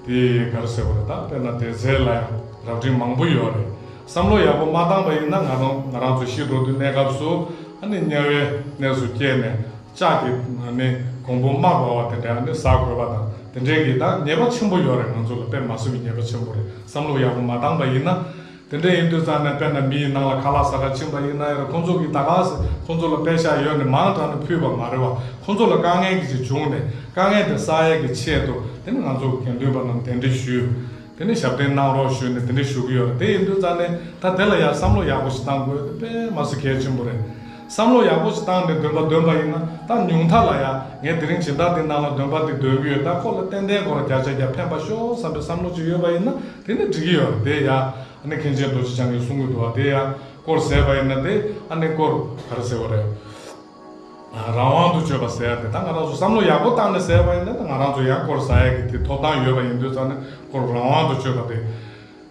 དེ་ག་རེ་ཟེར་བ་རེད། ད་དཔེར་ན་དེ་ཚོ་ལ་ཡང་རབ་འབྲིང་མང་པོ་ཡོད་རེད། བསམ་བློ་ཡག་པོ་མ་བཏང་པ་ཡིན་ན་ང་རང་ང་རང་ཚོ་ཤི་འགྲོ་དུས་གནས་སྐབས་སུ་ཨ་ནི་དམྱལ་བའི་གནས་སུ་སྐྱེས་ནས་ལྕགས་ཀྱི་ཨ་ནི་གོང་བུ་དམར་བ་བ་དེ་འདྲ་ཨ་ནི་ཟ་དགོས་པ་དང་དེ་འདྲའི་གི་ད་ཉེས་པ་ཆེན་པོ་ཡོད་རེད། ང་ཚོ་ལ་དཔེ་མ་སྲིད་པའི་ཉེས་པ་ཆེན་པོ་རེད། བསམ་བློ་ཡག་པོ་མ་བཏང་པ་ཡིན་ན། དེ་འདྲ་ཡིན་དུས་ཙང་ནས་དཔེར་ན་མི་ཡི་ནང་ལ་ཁ་ལག་ཟ་ག་ཕྱིན་པ་ཡིན་ན་ཡང་ཁོང་ཚོ་གིས་ད་ག་ཟེ་ཁོང་ཚོ་ལ་པད་ཤག་ཡོད་ནས་མང་དྲགས་ནས་ཕུལ་བ་མ་རེད་བ། ཁོང་ཚོ་ལ་དཀའ་ངལ་གྱི་ཅིག་བྱུང་ནས་དཀའ་ངལ་དེ་བསལ་ཡས་ཀྱི་ཆེད་དུ་དེ་ནི་ང་ཚོ་དགེ་འདུན་པ་རྣམས་གདན་འདྲེན་ཞུས། དེ་ནི་ཞབས་བརྟན་གནང་རོགས་ཞུས་ནས་དེ་འདྲ་ཞུ་གི་ཡོད་རེད། དེ་ཡིན་དུས་ཙང་ནས་ད་དེ་ལ་ཡང་བསམ་བློ་ཡག་པོ་ཞིག་བཏང་དགོས་དེ་དཔེ་མ་སྲིད་གལ་ཆེན་པོ་རེད། བསམ་བློ་ཡག་པོ་ཞིག་བཏང་ནས་འདོན་པ་འདོན་པ་ཡིན་ན་ད་ཉུང་མཐའ་ལ་ཡང་ངས་དེ་རིང་སྦྱིན་བདག་འདི་ནང་ལ་འདོན་པ་འདི་འདོན་གི་ཡོད། ད་ཁོ་ལ་ཏན་ཏན་ཁོ་ལ་བརྒྱ་ཆ་བརྒྱ་ཕན་པ་ཤོག་བསམ་པའི་བསམ་བློ་ཅིག་ཡོད་པ་ཡིན་ན་དེ་ནི་འགྲིག་གི་ཡོད་རེད། དེ་ཡང་ ཨ་ནི་མཁན་ཆེན་རྡོ་རྗེ་འཆང་གིས་གསུང་གི་འདུག་བ། དེ་ཡང་སྐོར་ཟེར་བ་ཡིན་ན་དེ་ཨ་ནི་སྐོར་ག་རེ་ཟེར་བ་རེད། རང་དབང་དུ་སྤྱོད་པ་ཟེར་ཡ་དེ་ད་ང་རང་ཚོ་བསམ་བློ་ཡག་པོ་བཏང་ནས་ཟེར་བ་ཡིན་ན་ད་ང་རང་ཚོ་ཡང་སྐོར་ཟ་ཡ་གི་དེ་ཐོབ་ཐང་ཡོད་པ་ཡིན་དུས་ཙང་ནས་སྐོར་རང་དབང་དུ་སྤྱོད་པ་དེ་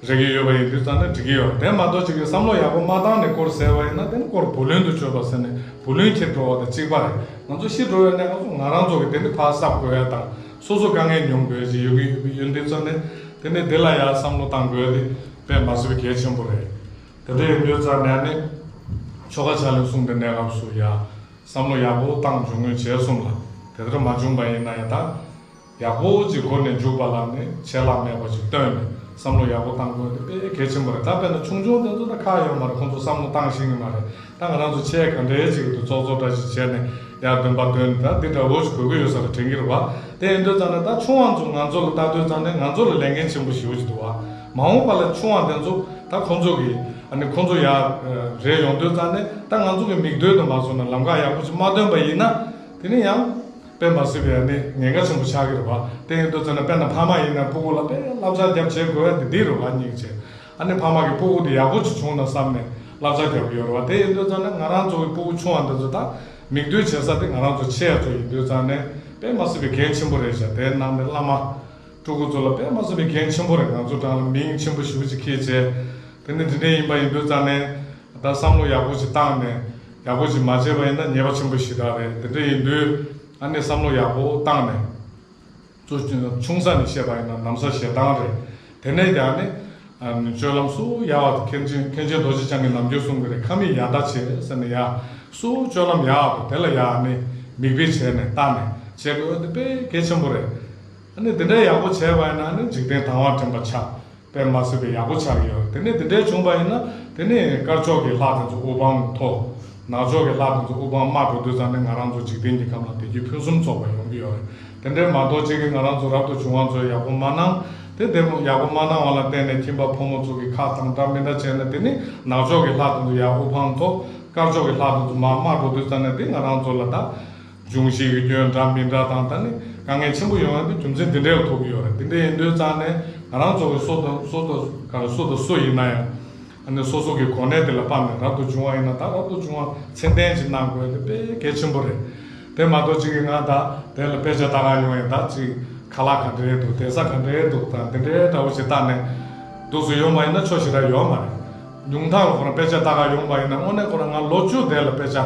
རེག་གི་ཡོད་པ་ཡིན་དུས་ཙང་ནས་འགྲིག་གི་ཡོད་རེད། དེ་མ་གཏོགས་ཅིག་གིས་བསམ་བློ་ཡག་པོ་མ་བཏང་ནས་སྐོར་ཟེར་བ་ཡིན་ན་དེ་ནི་སྐོར་བུ་ལོན་དུ་སྤྱོད་པ་ཟེར་ནས་བུ་ལོན་འཁྱེར་འགྲོ་བ་དང་གཅིག་པ་རེད། ང་ཚོ་ཤི་འགྲོ་བའི་གནས་སྐབས་སུ་ང་རང་ཚོ་གི་དེ་ནི་ཕར་གསབ་དགོས་ཡ་དང་སོ་སོ་དཀའ་ངལ་མྱོང་དགོས་ཡ་ཅིག་ཡོད་ཀྱི་ཡོད་ཀྱི་ཡོད་དུས་ཙང་ནས་དེ་ནི་དེ་ལ་ཡང་བསམ་བློ་བཏང་དགོས་ཡ་དེ་དཔེ་མ་སྲིད་པའི་གལ་ཆེན་པོ་རེད། དེ་འདྲ་ཡིན་དུས་ཙང་ནས་ནི་ཆོ་ག་ཕྱག་ལེན་གསུམ་དེ་གནས་སྐབས་སུ་ཡ། བསམ་བློ་ཡག་པོ་བཏང་འཇུག་ངོས་བྱས་གསུམ་ལ་དེ་ལྟར་མ་བྱུང་པ་ཡིན་ན་ཡང་ད་ཡག་པོ་ཅིག་གོ་ནས་འཇུག་པ་ལ་ནི་ཆད་ལྷག་མེད་པ་ཅིག་བཏོན་ནས་བསམ་བློ་ཡག་པོ་བཏང་དགོས་དེ་དཔེ་གལ་ཆེན་པོ་རེད། ད་དཔེར་ན་ཆུང་ཆུང་དེ་ཚོ་ད་ཁག་ཡོད་མ་རེད། ཁོང་ཚོ་བསམ་བློ་བཏང་ཤེས་ཀྱི་མ་རེད། ད་ང་རང་ཚོ་ཆེ་ག་འདྲའི་ཅིག་ཏུ་ཙོག་ཙོག་འདྲ་ཞིག་བྱས་ནས་ཡར་འདོན་པ་འདོན་ད་འདི་འདྲ་བོ་ཞིག་དགོས་ཀྱི་ཡོད་ས་རེད་དྲན་གྱི་རེད་བ། དེ་ཡིན་དུས་ཙང་ནས་ད་ཆུང་བ་ཚོ་ང་ཚོ་ལ་ལྟ་དུས་ཙང་ནས་ང་ཚོ་ལ་ལས་འགན་ཆེན་པོ་ཞེ་པོ་ཅིག་འདུག་བ། མ་འོངས་པ་ལ་ཆུང་བ་དེ་ཚོ་ད་ཁོང་ཚོ་གི་ཨ་ནི་ཁོང་ཚོ་ཡར་རེད་ཡོང་དུས་ཙང་ནས་ད་ང་ཚོ་གི་མིག་ལྟོས་དུ་མ་བཟུང་ན་ལམ་ཁ་ཡག་པོ་ཅིག་མ་སྟོན་པ་ཡིན་ན་དེ་ནི་ཡང་དཔེ་མ་སྲིད་པའི་ཨ་ནི་ཉེན་ཁ་ཆེན་པོ་ཆགས་ཀྱི་རེད་བ། དེ་ཡིན་དུས་ཙང་ནས་དཔེར་ན་ཕ་མ་ཡིན་ན་ཕྲུ་གུ་ལ་དཔེ་བསླབ་བྱ་རྒྱབ་བྱེད་དགོས་ཡ་དེ་འདི་རེད་བ། སྙིང་རྗེ། ཨ་ནི་ཕ་མ་གི་ཕྲུ་གུ་དེ་ཡག་པོ་ཅིག་བྱུང་ན་བསམ་ནས་བསླབ་བྱ་རྒྱབ་ཀྱི་ཡོད་རེད་བ། དེ་ཡིན་དུས་ཙང་ནས་ང་རང་ཚོ་གི་ཕྲུ་གུ་ཆུང་བ་འདི་ཚོ་ད་མིག་ལྟོས་བྱེད་ས་དེ་ང་རང་ཚོ་ཆེ་ཡ་ཚོ་ཡིན་དུས་ཙང་ནས་དཔེ་མ་སྲིད་པའི་གལ་ཆེན་པོ་རེད་ཤག་དེའི་ནང་ནས་བླ་མ། ཕྲུ་གུ་ཚོ་ལ་དཔེ་མ་སྲིད་པའི་འགན་ཆེན་པོ་རེད། ང་ཚོ་རང་ལ་མིང་ཆེན་པོ་ཞེ་པོ་ཅིག་འཁྱེར་བྱས། དེ་ནི་འདི་འདྲ་ཡིན་པ་ཡིན་དུས་ཙང་ནས་ད་བསམ་བློ་ཡག་པོ་ཅིག་བཏང་ནས་ཡག་པོ་ཅིག་མ་བྱས་པ་ཡིན་ན་ཉེས་པ་ཆེན་པོ་ཞེ་དྲག་རེད། དེ་འདྲ་ཡིན་དུས་ཨ་ནི་བསམ་བློ་ཡག་པོ་བཏང་ནས་གཙོ་ཆུང་ས་ནས་བཤད་པ་ཡིན་ན་ནམ་ཟླ་ཞེ་སྡང་རེད། དེ་ནས་ཀྱང་ནི་ཨ་ནི་སྤྱོད་ལམ་སུ་ཡག་པ་མཁན་ཆེན་མཁན་ཆེན་རྡོ་རྗེ་འཆང་གིས་ནམ་རྒྱུན་གསུང་གི་རེད། ཁ་མིག་ཡར་ལྟ་བྱེད་ཟེར་ནས་ཡ་སུ་སྤྱོད་ལམ་ཡག་པོ་དེ་ལ་ཡ་ནི་མིག་དཔེ་བྱས་ནས་ལྟ་ནས་བྱེད་དགོས་དེ་དཔེ་གལ་ཆེན་པོ་རེད། ཨ་ནི་དེ་འདྲའི་ཡག་པོ་བྱས་པ་ཡིན་ན་ནི་འཇིག་རྟེན་དང་བ་འདྲེན་པ་ཆགས་དཔེ་མ་སྲིད་པའི་ཡག་པོ་ཆགས་ཀྱི་ཡོད་རེད། དེ་འདྲའི་དེ་འདྲའི་བྱུང་པ་ཡིན་ན་དེ་ནི་དཀར་ཕྱོགས་ཀྱི་ལྷ་དེ་ཚོ་དབུ་འཕང་མཐོ། ནག་ཕྱོགས་ཀྱི་ལྷ་དེ་ཚོ་དབུ་འཕང་དམའ་འགྲོ་དུས་ཙང་ནི་ང་རང་ཚོ་འཇིག་རྟེན་གྱི་ཁམས་ལ་བདེ་སྐྱིད་ཕུན་སུམ་ཚོགས་པ་ཡོང་གི་ཡོད་རེད། དེ་འདྲའི་མ་གཏོགས་གཅིག་གིས་ང་རང་ཚོ་རབ་ཏུ་བྱུང་བ་ཚོས་ཡག་པོ་མ་གནང་། དེ་བདེ་མོ་ཡག་པོ་མ་གནང་བ་ལ་བརྟེན་ནས་ཁྱིམ་པ་ཕོ་མོ་ཚོ་གི་ཁ་བཏང་འདྲ་མི་འདྲ་བྱས་ནས་དེ་ནི་ནག་ཕྱོགས་ཀྱི་ལྷ་དེ་ཚོ་ཡར་དབུ་འཕང་མཐོ། དཀར་ཕྱོགས་ཀྱི་ལྷ་དེ་ཚོ་མར་དམའ་འགྲོ་དུས་ཙང་ནས་དེ་ང་རང་ཚོ་ལ་ད། འབྱུང་བཞི་གི་སྐྱོན་འདྲ་མི་འདྲ་དང་ད་ནི་དཀའ་ངལ་ཆེན་པོ་ཡོང་ཡ་དེ་རྒྱུ་མཚན་འདི་འདྲའི་ཐུག་གི་ཡོད་རེད། འདི་འདྲ་ཡིན་དུས་ཙང་ནས་ང་རང་ཚོ་གི་སུ་དང་སུ་དང་ག་རེ་སུ་དང་སུ་ཡིན་ན་ཡང་ཨ་ནི་སོ་སོ་གི་གོ་གནས་དེ་ལ་དཔག་ནས་རབ་ཏུ་བྱུང་བ་ཡིན་ན་ད་རབ་ཏུ་བྱུང་བ་མཚན་ལྡན་ཅིག་གནང་དགོས་དེ་དཔེ་གལ་ཆེན་པོ་རེད། དེ་མ་གཏོགས་གཅིག་གིས་ང་ད་དེ་ལ་དཔེ་ཆ་ལྟ་ག་ཡོང་ཡིན་ད་ཅིག་ཁ་ལག་ག་འདྲའི་འདུག་བསྡད་ས་ག་འདྲའི་འདུག་དང་དེ་འདྲའི་འདྲ་བོ་ཞིག་ལྟ་ནས་འདུག་སེ་ཡོང་བ་ཡིན་ན་ཆོ་ཞེ་དྲག་ཡོད་མ་རེད། ཉུང་མཐའ་ལ་ཁོ་རང་དཔེ་ཆ་ལྟ་ག་ཡོང་བ་ཡིན་ན་དངོས་གནས་ཁོ་རང་ང་ལོ་བཅུ་དེ་ལ་དཔེ་ཆ་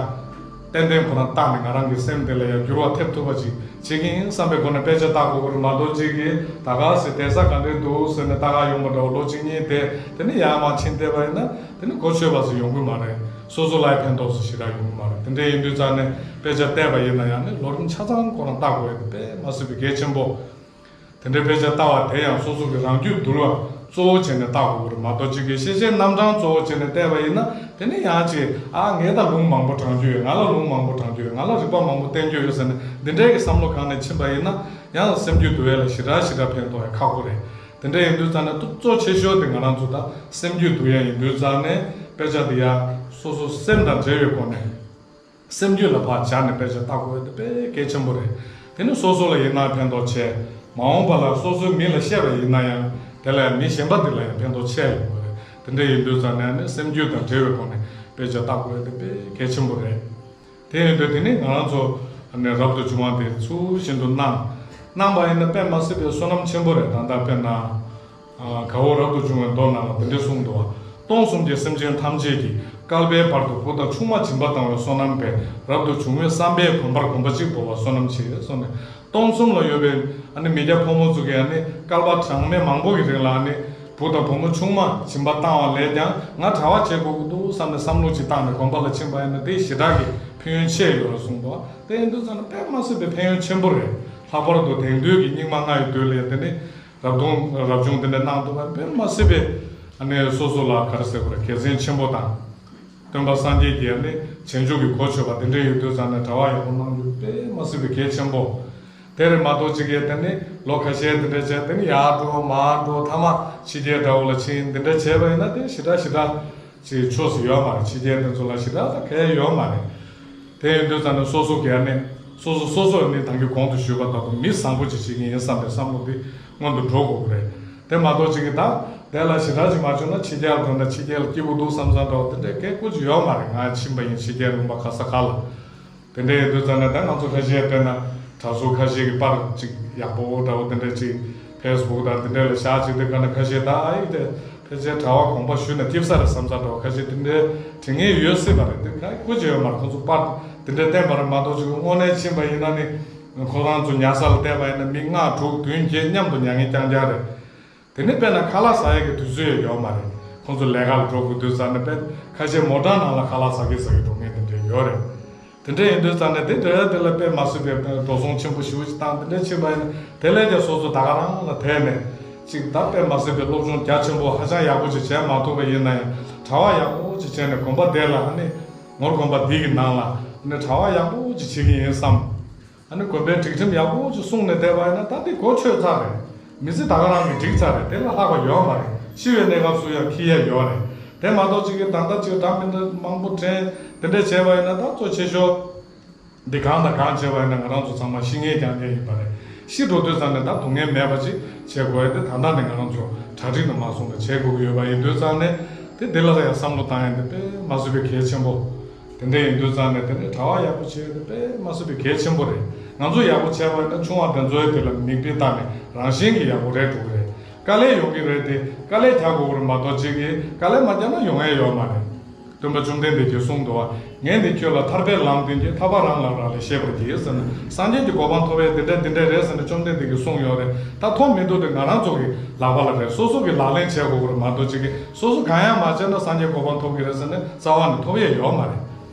ཏན་ཏན་ཁོ་རང་བལྟས་ནས་ང་རང་གི་སེམས་དེ་ལ་ཡང་འགྱུར་བ་ཐེབས་ཐུབ་པ་ཅིག་བྱེད་ཀྱི་ཡིན་བསམ་པའི་སྒོ་ནས་དཔེ་ཆ་ལྟ་དགོས་ཀྱི་རེད་མ་གཏོགས་གཅིག་གིས་ད་ག་སེ་བསྡད་ས་ག་འདྲས་འདུག་ཟེར་ནས་ལྟ་ག་ཡོང་བ་འདྲ་བོ་ལོ་གཅིག་གཉིས་དེ་དེ་ནས་ཡར་མར་ཕྱིན་བསྡད་པ་ཡིན་ན་དེ་ནི་གོ་ཆོད་པ་ཟིག་ཡོང་གི་མ་རེད། སོ་སོ་ལ་ཡང་ཕན་ཐོགས་ཟིག་ཞེ་དྲག་ཡོང་གི་མ་རེད། དེ་འདྲས་ཡིན་དུས་ཙང་ནས་དཔེ་ཆ་བལྟས་པ་ཡིན་ན་ཡང་ནི་ལོ་རིམ་ཆ་ཚང་ཁོ་རང་ལྟ་དགོས་ཡ་དེ་དཔེ་མ་སྲིད་པའི་གལ་ཆེན་པོ། དེ་འདྲའི་དཔེ་ཆ་ལྟ་བ་དེ་ཡང་སོ་སོ་གི་རང་རྒྱུད་འདུལ་བ་གཙོ་བོ་བྱས་ནས་ལྟ་དགོས་ཀྱི་རེད་མ་གཏོགས་གཅིག་གིས་ཤེས་བྱའི་རྣམ་གྲངས་གཙོ་བོ་བྱས་ནས་བལྟས་པ་ཡིན་ན་དེ་ནི་ཡང་ཅིག་ཨ་ངས་ད་ལུང་མང་པོ་དྲངས་རྒྱུ་ཡོད། ང་ལ་ལུང་མང་པོ་དྲངས་རྒྱུ་ཡོད། ང་ལ་རིག་པ་མང་པོ་བསྟན་རྒྱུ་ཡོད་ཟེར་ནས་འདི་འདྲའི་གི་བསམ་བློ་གང་ནས་ཕྱིན་པ་ཡིན་ན་ཡང་སེམས་རྒྱུད་འདུལ་བ་ལ་ཞེ་དྲག་ཞེ་དྲག་ཕན་ཐོགས་ཡ་ཁག་པོ་རེད། དེ་འདྲ་ཡིན་དུས་ཙང་ནས་གཙོ་ཆེ་ཤོས་དེ་ང་རང་ཚོ་ད་སེམས་རྒྱུད་འདུལ་ཡ་ཡིན་དུས་ཙང་ནས་དཔེ་ཆ་དེ་ཡ་སོ་སོ་སེམས་དང་འབྲེལ་བའི་སྒོ་ནས། སེམས་རྒྱུད་ལ་ཕར་སྦྱར་ནས་དཔེ་ཆ་ལྟ་དགོས་དེ་དཔེ་གལ་ཆེན་པོ་རེད། དེ་ནི་སོ་སོ་ལ་ཡིན་ན་ཕན་ཐོགས་ཆེ། མ་འོངས་པ་ལ་སོ་སོའི་མི་ལ་བཤད་པ་ཡིན་ན་ཡང་དེ་ལ་མི་གཞན་པ་དེ་ལ་ཡང་ཕན་ཐོགས་ཆེ་ཡོང་གི་རེད། དེ་འདྲ་ཡིན་དུས་ཙང་ནས་ནི་སེམས་རྒྱུད་དང་འབྲེལ་བའི་སྒོ་ནས་དཔེ་ཆ་ལྟ་དགོས་དེ་དཔེ་གལ་ཆེན་པོ་རེད། དེ་ཡིན་དུས་དེ་ནི་ང་རང་ཚོ་ནས་རབ་ཏུ་བྱུང་བ་དེ་ཚུལ་བཞིན་དུ་གནང་། གནང་བ་ཡིན་ན་དཔེ་མ་སྲིད་པའི་བསོད་ནམས་ཆེན་པོ་རེད། ད་ལྟ་དཔེར་ན། ཨ། དགའ་བོ་རབ་ཏུ་བྱུང་བའི་མདོ་ནང་ལ་དེ་འདྲ་གསུངས་འདུག་བ། སྟོང་གསུམ་གྱི་སེམས་ཅན་ཐམས་ཅད་ཀྱིས་བསྐལ་པའི་བར་དུ་བུ་དང་ཆུང་མ་སྦྱིན་པ་བཏང་བའི་བསོད་ནམས་དཔེ། རབ་ཏུ་བྱུང་བའི་བསམ་པས་གོམས་པར་གོམས་པ་གཅིག་བོར་བ་བསོད་ནམས་ཆེ་གསུངས་ནས། སྟོང་གསུམ་ལ་ཡོད་པའི་ཨ་ནི་མི་སྐྱ་ཕོ་མོ་ཚོ་གིས་ཨ་ནི་བསྐལ་པ་གྲངས་མེད་མང་པོ་གི་རིང་ལ་ཨ་ནི་བུ་དང་བུ་མོ་ཆུང་མ་སྦྱིན་པ་བཏང་བ་ལས་ཀྱང་ང་གྲྭ་པ་བྱེད་དགོས་ཀྱི་འདུག་བསམ་ནས་བསམ་བློ་ཅིག་བཏང་ནས་དགོན་པ་ལ་ཕྱིན་པ་ཡིན་ན་དེ་ཞེ་དྲག་གི་ཕན་ཡོན་ཆེ་ཡོད་རེད་གསུངས་འདུག་བ། དེ་ཡིན་དུས་ཙང་ནས་དཔེ་མ་སྲིད་པའི་ཕན་ཡོན་ཆེན་པོ་རེད། ལྷག་པར་དུ་དེང་དུས་ཀྱི་སྙིགས་མ་ལྔ་ཡི་དུས་ལ་དེ་ནི། རབ་དང་རབ་བྱུང་དེ་འདྲ་གནང་ཐུབ་པ་དཔེ་མ་སྲིད་པའི་ཨ་ནི་སོ་སོ་ལ་ག་རེ་ཟེར་དགོས་རེད། དགེ་མཚན་ཆེན་པོ་དང་། སྟོན་པ་སངས་རྒྱས་ཀྱི་ཨ་ནི་བྱང་ཆུབ་ཀྱི་གོ་ཆོད་པ་དེ་འདྲ་ཡོད་དུས་ཙང་ནས་གྲྭ་པ་ཡག་པོ་གནང་རྒྱུ་དཔེ་མ་སྲིད་པའི་གལ་ཆེན་པོ། དེ་རེད་མ་གཏོགས་གཅིག་གིས་དེ་ནི་ལོ་ཁ་ཤས་དེ་འདྲ་བྱས་དེ་ནི་ཡར་འགྲོ་མར་འགྲོ་མཐའ་མ་ཕྱི་རྒྱལ་འདྲ་བོ་ལ་ཕྱིན་དེ་འདྲ་བྱས་པ་ཡིན་ན་དེ་ཞེ་དྲག་ཞེ་དྲག་ཅིག་ཆོས་སུ་ཡོད་མ་རེད། ཕྱི་རྒྱལ་དེ་ཚོ་ལ་ཞེ་དྲག་ད་གལ་ཡོད་མ་རེད། དེ་ཡིན་དུས་ཙང་ནས་སོ་སོ་གས་ནི་སོ་སོ་སོ་སོ་ནི་ད་གིན་གོང་དུ་ཞུས་པ་ལྟར་དུ་མི་བཟང་པོ་ཅིག་བྱེད་ཀྱི་ཡིན་བསམ་པའི་བསམ་བློ་དེ་སྔོན་དུ་འགྲོ་དགོས་ཀྱི་རེད། དེ་མ་གཏོགས་ཅིག་གིས་ད་ དེ་ལ་ཞེ་དྲག་ཅིག་མ་བྱུང་ན་ཕྱི་རྒྱལ་འགྲོ་ན་ཕྱི་རྒྱལ་ལ་སྐྱིད་པོ་འདུག་བསམ་བསམ་འདྲ་བོ་དེ་འདྲའི་སྐད་ཀུ་ཅིག་ཡོད་མ་རེད། ང་ཕྱིན་པ་ཡིན་ཕྱི་རྒྱལ་ལུང་པ་ག་ས་ག་ལ། དེ་འདྲ་ཡིན་དུས་ཙང་ནས་ད་ང་ཚོ་ཁ་ཤས་དཔེར་ན་གྲྭ་ཟུར་ཁ་ཤས་ཀྱི་པར་ཅིག་ཡག་པོ་འདྲ་བོ་དེ་འདྲ་ཅིག་ཕེ་སི་བུག་དང་དེ་འདྲ་ལ་བཞག་ཅིག་དེ་ག་ན་ཁ་ཤས་ད་ཨ་ཡིག་དེ་ཕལ་ཆེར་གྲྭ་པ་དགོངས་པ་ཞུས་ན་སྐྱིད་ས་རེད་བསམ་ས་འདྲ་བོ་ཁ་ཤས་དེ་འདྲའི་དྲི་ངན་ཡོད་སྲིད་པ་རེད། དེ་ག་ཀུ་ཅིག་ཡོད་མ་རེད། ཁོ་ཚོ་པར་དེ་འདྲ་བསྟན་པ་རེད་མ་གཏོགས་ཅིག་དངོས་གནས་ཕྱིན་པ་ཡིན་ན་ནི་ཁོ་རང་ཚོ་ཉལ་ས་ལ་བལྟས་པ་ཡིན་ན་མི་ལྔ་དྲུག་བདུན་བརྒྱད་མཉམ་དུ་ཉལ་ངེས་རྐྱང་རྐྱང་རེད། དེ་ནས་དཔེར་ན་ཁ་ལག་ཟ་ཡས་ཀྱི་དུས་ཚོད་ཡང་ཡོད་མ་རེད། ཁོང་ཚོ་ལས་ཀ་ལ་འགྲོ་དགོས་དུས་ཙང་ནས་དཔེ་ཁ་ཤས་མོ་ཊ་ནང་ལ་ཁ་ལག་ཟ་གི་ཟ་གི་འགྲོ་མཁན་དེ་འདྲ་ཡོད་རེད། དེ་འདྲ་ཡིན་དུས་ཙང་ནས་དེ་འདྲ་དེ་ལ་དཔེ་མ་སྲིད་པའི་འགྲོ་སོང་ཆེན་པོ་ཞེ་པོ་ཅིག་བཏང་དེ་འདྲ་ཕྱིན་པ་ཡིན་ན་དེ་ལས་ཀྱང་སོ་སོ་ད་ག་རང་ལ་དེད་ནས་ཅིག་ད་དཔེ་མ་སྲིད་པའི་སློབ་སྦྱོང་རྒྱ་ཆེན་པོ་ཧ་ཅང་ཡག་པོ་ཅིག་བྱས་མ་ཐུབ་པ་ཡིན་ན་ཡང་གྲྭ་པ་ཡག་པོ་ཅིག་བྱས་ནས་དགོན་པ་དེ་ལ་ཨ་ནི་ངོར་དགོན་པ་འདི་གི་ནང་ལ་ཨ་ནི་གྲྭ་པ་ཡག་པོ་ཅིག་བྱེད་ཀྱི་ཡིན་བསམ། ཨ་ནི་དགོན་པའི་སྒྲིག་ཁྲིམས་ཡག་པོ་ཅིག་སྲུང་ནས་བསྡད་པ་ཡིན་ན་ད་འདི་གོ་ཆོད་ཚར་རེད། མི་ཚེ་ད་ག་རང་གི་འགྲིག་ཚར་རེད། དེ་ལས་ལྷག་པ་ཡོད་མ་རེད། ཤི་བའི་གནས་སྐབས་སུ་ཡང་འཁྱེར་ཡ་ཡོད་རེད། དེ་མ་གཏོགས་ཅིག་གི་ད་ལྟ་ཅིག་འདྲ་མི་འདྲ་མང་པོ་དྲན་དེ་འདྲས་བྱས་པ་ཡིན་ན་ད་གཙོ་ཆེ་ཤོས་འདི་གང་དང་གང་བྱས་པ་ཡིན་ན་ང་རང་ཚོ་ཚང་མ་ཤི་ངེས་རྐྱང་རྐྱང་ཡིན་པ་རེད། ཤི་འགྲོ་དུས་ཙང་ནས་ད་སྡུག་བསྔལ་མེད་པ་ཅིག་བྱེད་དགོས་ཡ་དེ་ད་ལྟ་ནས་ང་རང་ཚོ་གྲ་སྒྲིག་དང་མ་སོང་ནས་བྱེད་དགོས་ཀྱི་ཡོད་པ་ཡིན་དུས་ཙང་ནས་དེ་འདི་ལ་ཡང་བསམ་བློ་བཏང་ཡ་དེ་དཔེ་མ་སྲིད་པའི་གལ་ཆེན་པོ། དེ་འདྲ་ཡིན་དུས་ཙང་ནས་དེ་ནས་གྲྭ་པ་ཡག་པོ་བྱེད་ཡ་དེ་དཔེ་མ་སྲིད་པའི་གལ་ཆེན་པོ་རེད། ང་ཚོ་ཡག་པོ་བྱས་པ་ཡིན་ན་ཆུང་བ་དེ་ཚོའི་དེ་ལ་མིག་དཔེ་བལྟས་ནས་རང་བཞིན་གྱིས་ཡག་པོ་རེད་འགྲོ་གི་རེད། དཀའ་ལས་ཡོང་གི་རེད་དེ་དཀའ་ལས་རྒྱག་དགོས་ཀྱི་རེད་མ་གཏོགས་གཅིག་གིས་དཀའ་ལས་མ་རྒྱག་ན་ཡོང་ཡ་ཡོད་མ་རེད། སྟོན་པ་བཅོམ་ལྡན་འདས་ཀྱིས་གསུངས་འདུག་བ། ངས་ནི་ཁྱོད་ལ་ཐར་པའི་ལམ་སྟོན་གྱི་ཐར་པ་རང་ལ་རག་ལས་ཤེས་པར་གྱིས་ཟེར་ན་སངས་རྒྱས་ཀྱི་གོ་འཕང་ཐོབ་ཡས་འདི་འདྲ་འདི་འདྲ་རེད་ཟེར་ནས་བཅོམ་ལྡན་འདས་ཀྱིས་གསུངས་ཡོད་རེད། ད་ཐོབ་མི་འདུག་དེ་ང་རང་ཚོ་གི་ལག་པ་ལ་རེད། སོ་སོ་གི་ལག་ལེན་བྱེད་དགོས་ཀྱི་རེད་མ་གཏོགས་གཅིག་གིས་སོ་སོ་གང་ཡང་མ་བྱས་ན་སངས་རྒྱས་གོ་འཕང་ཐོབ་ཀྱི་རེད་ཟེར་ནས་རྩ་བ་ནས་ཐོབ་ཡས་ཡོད་མ་རེད།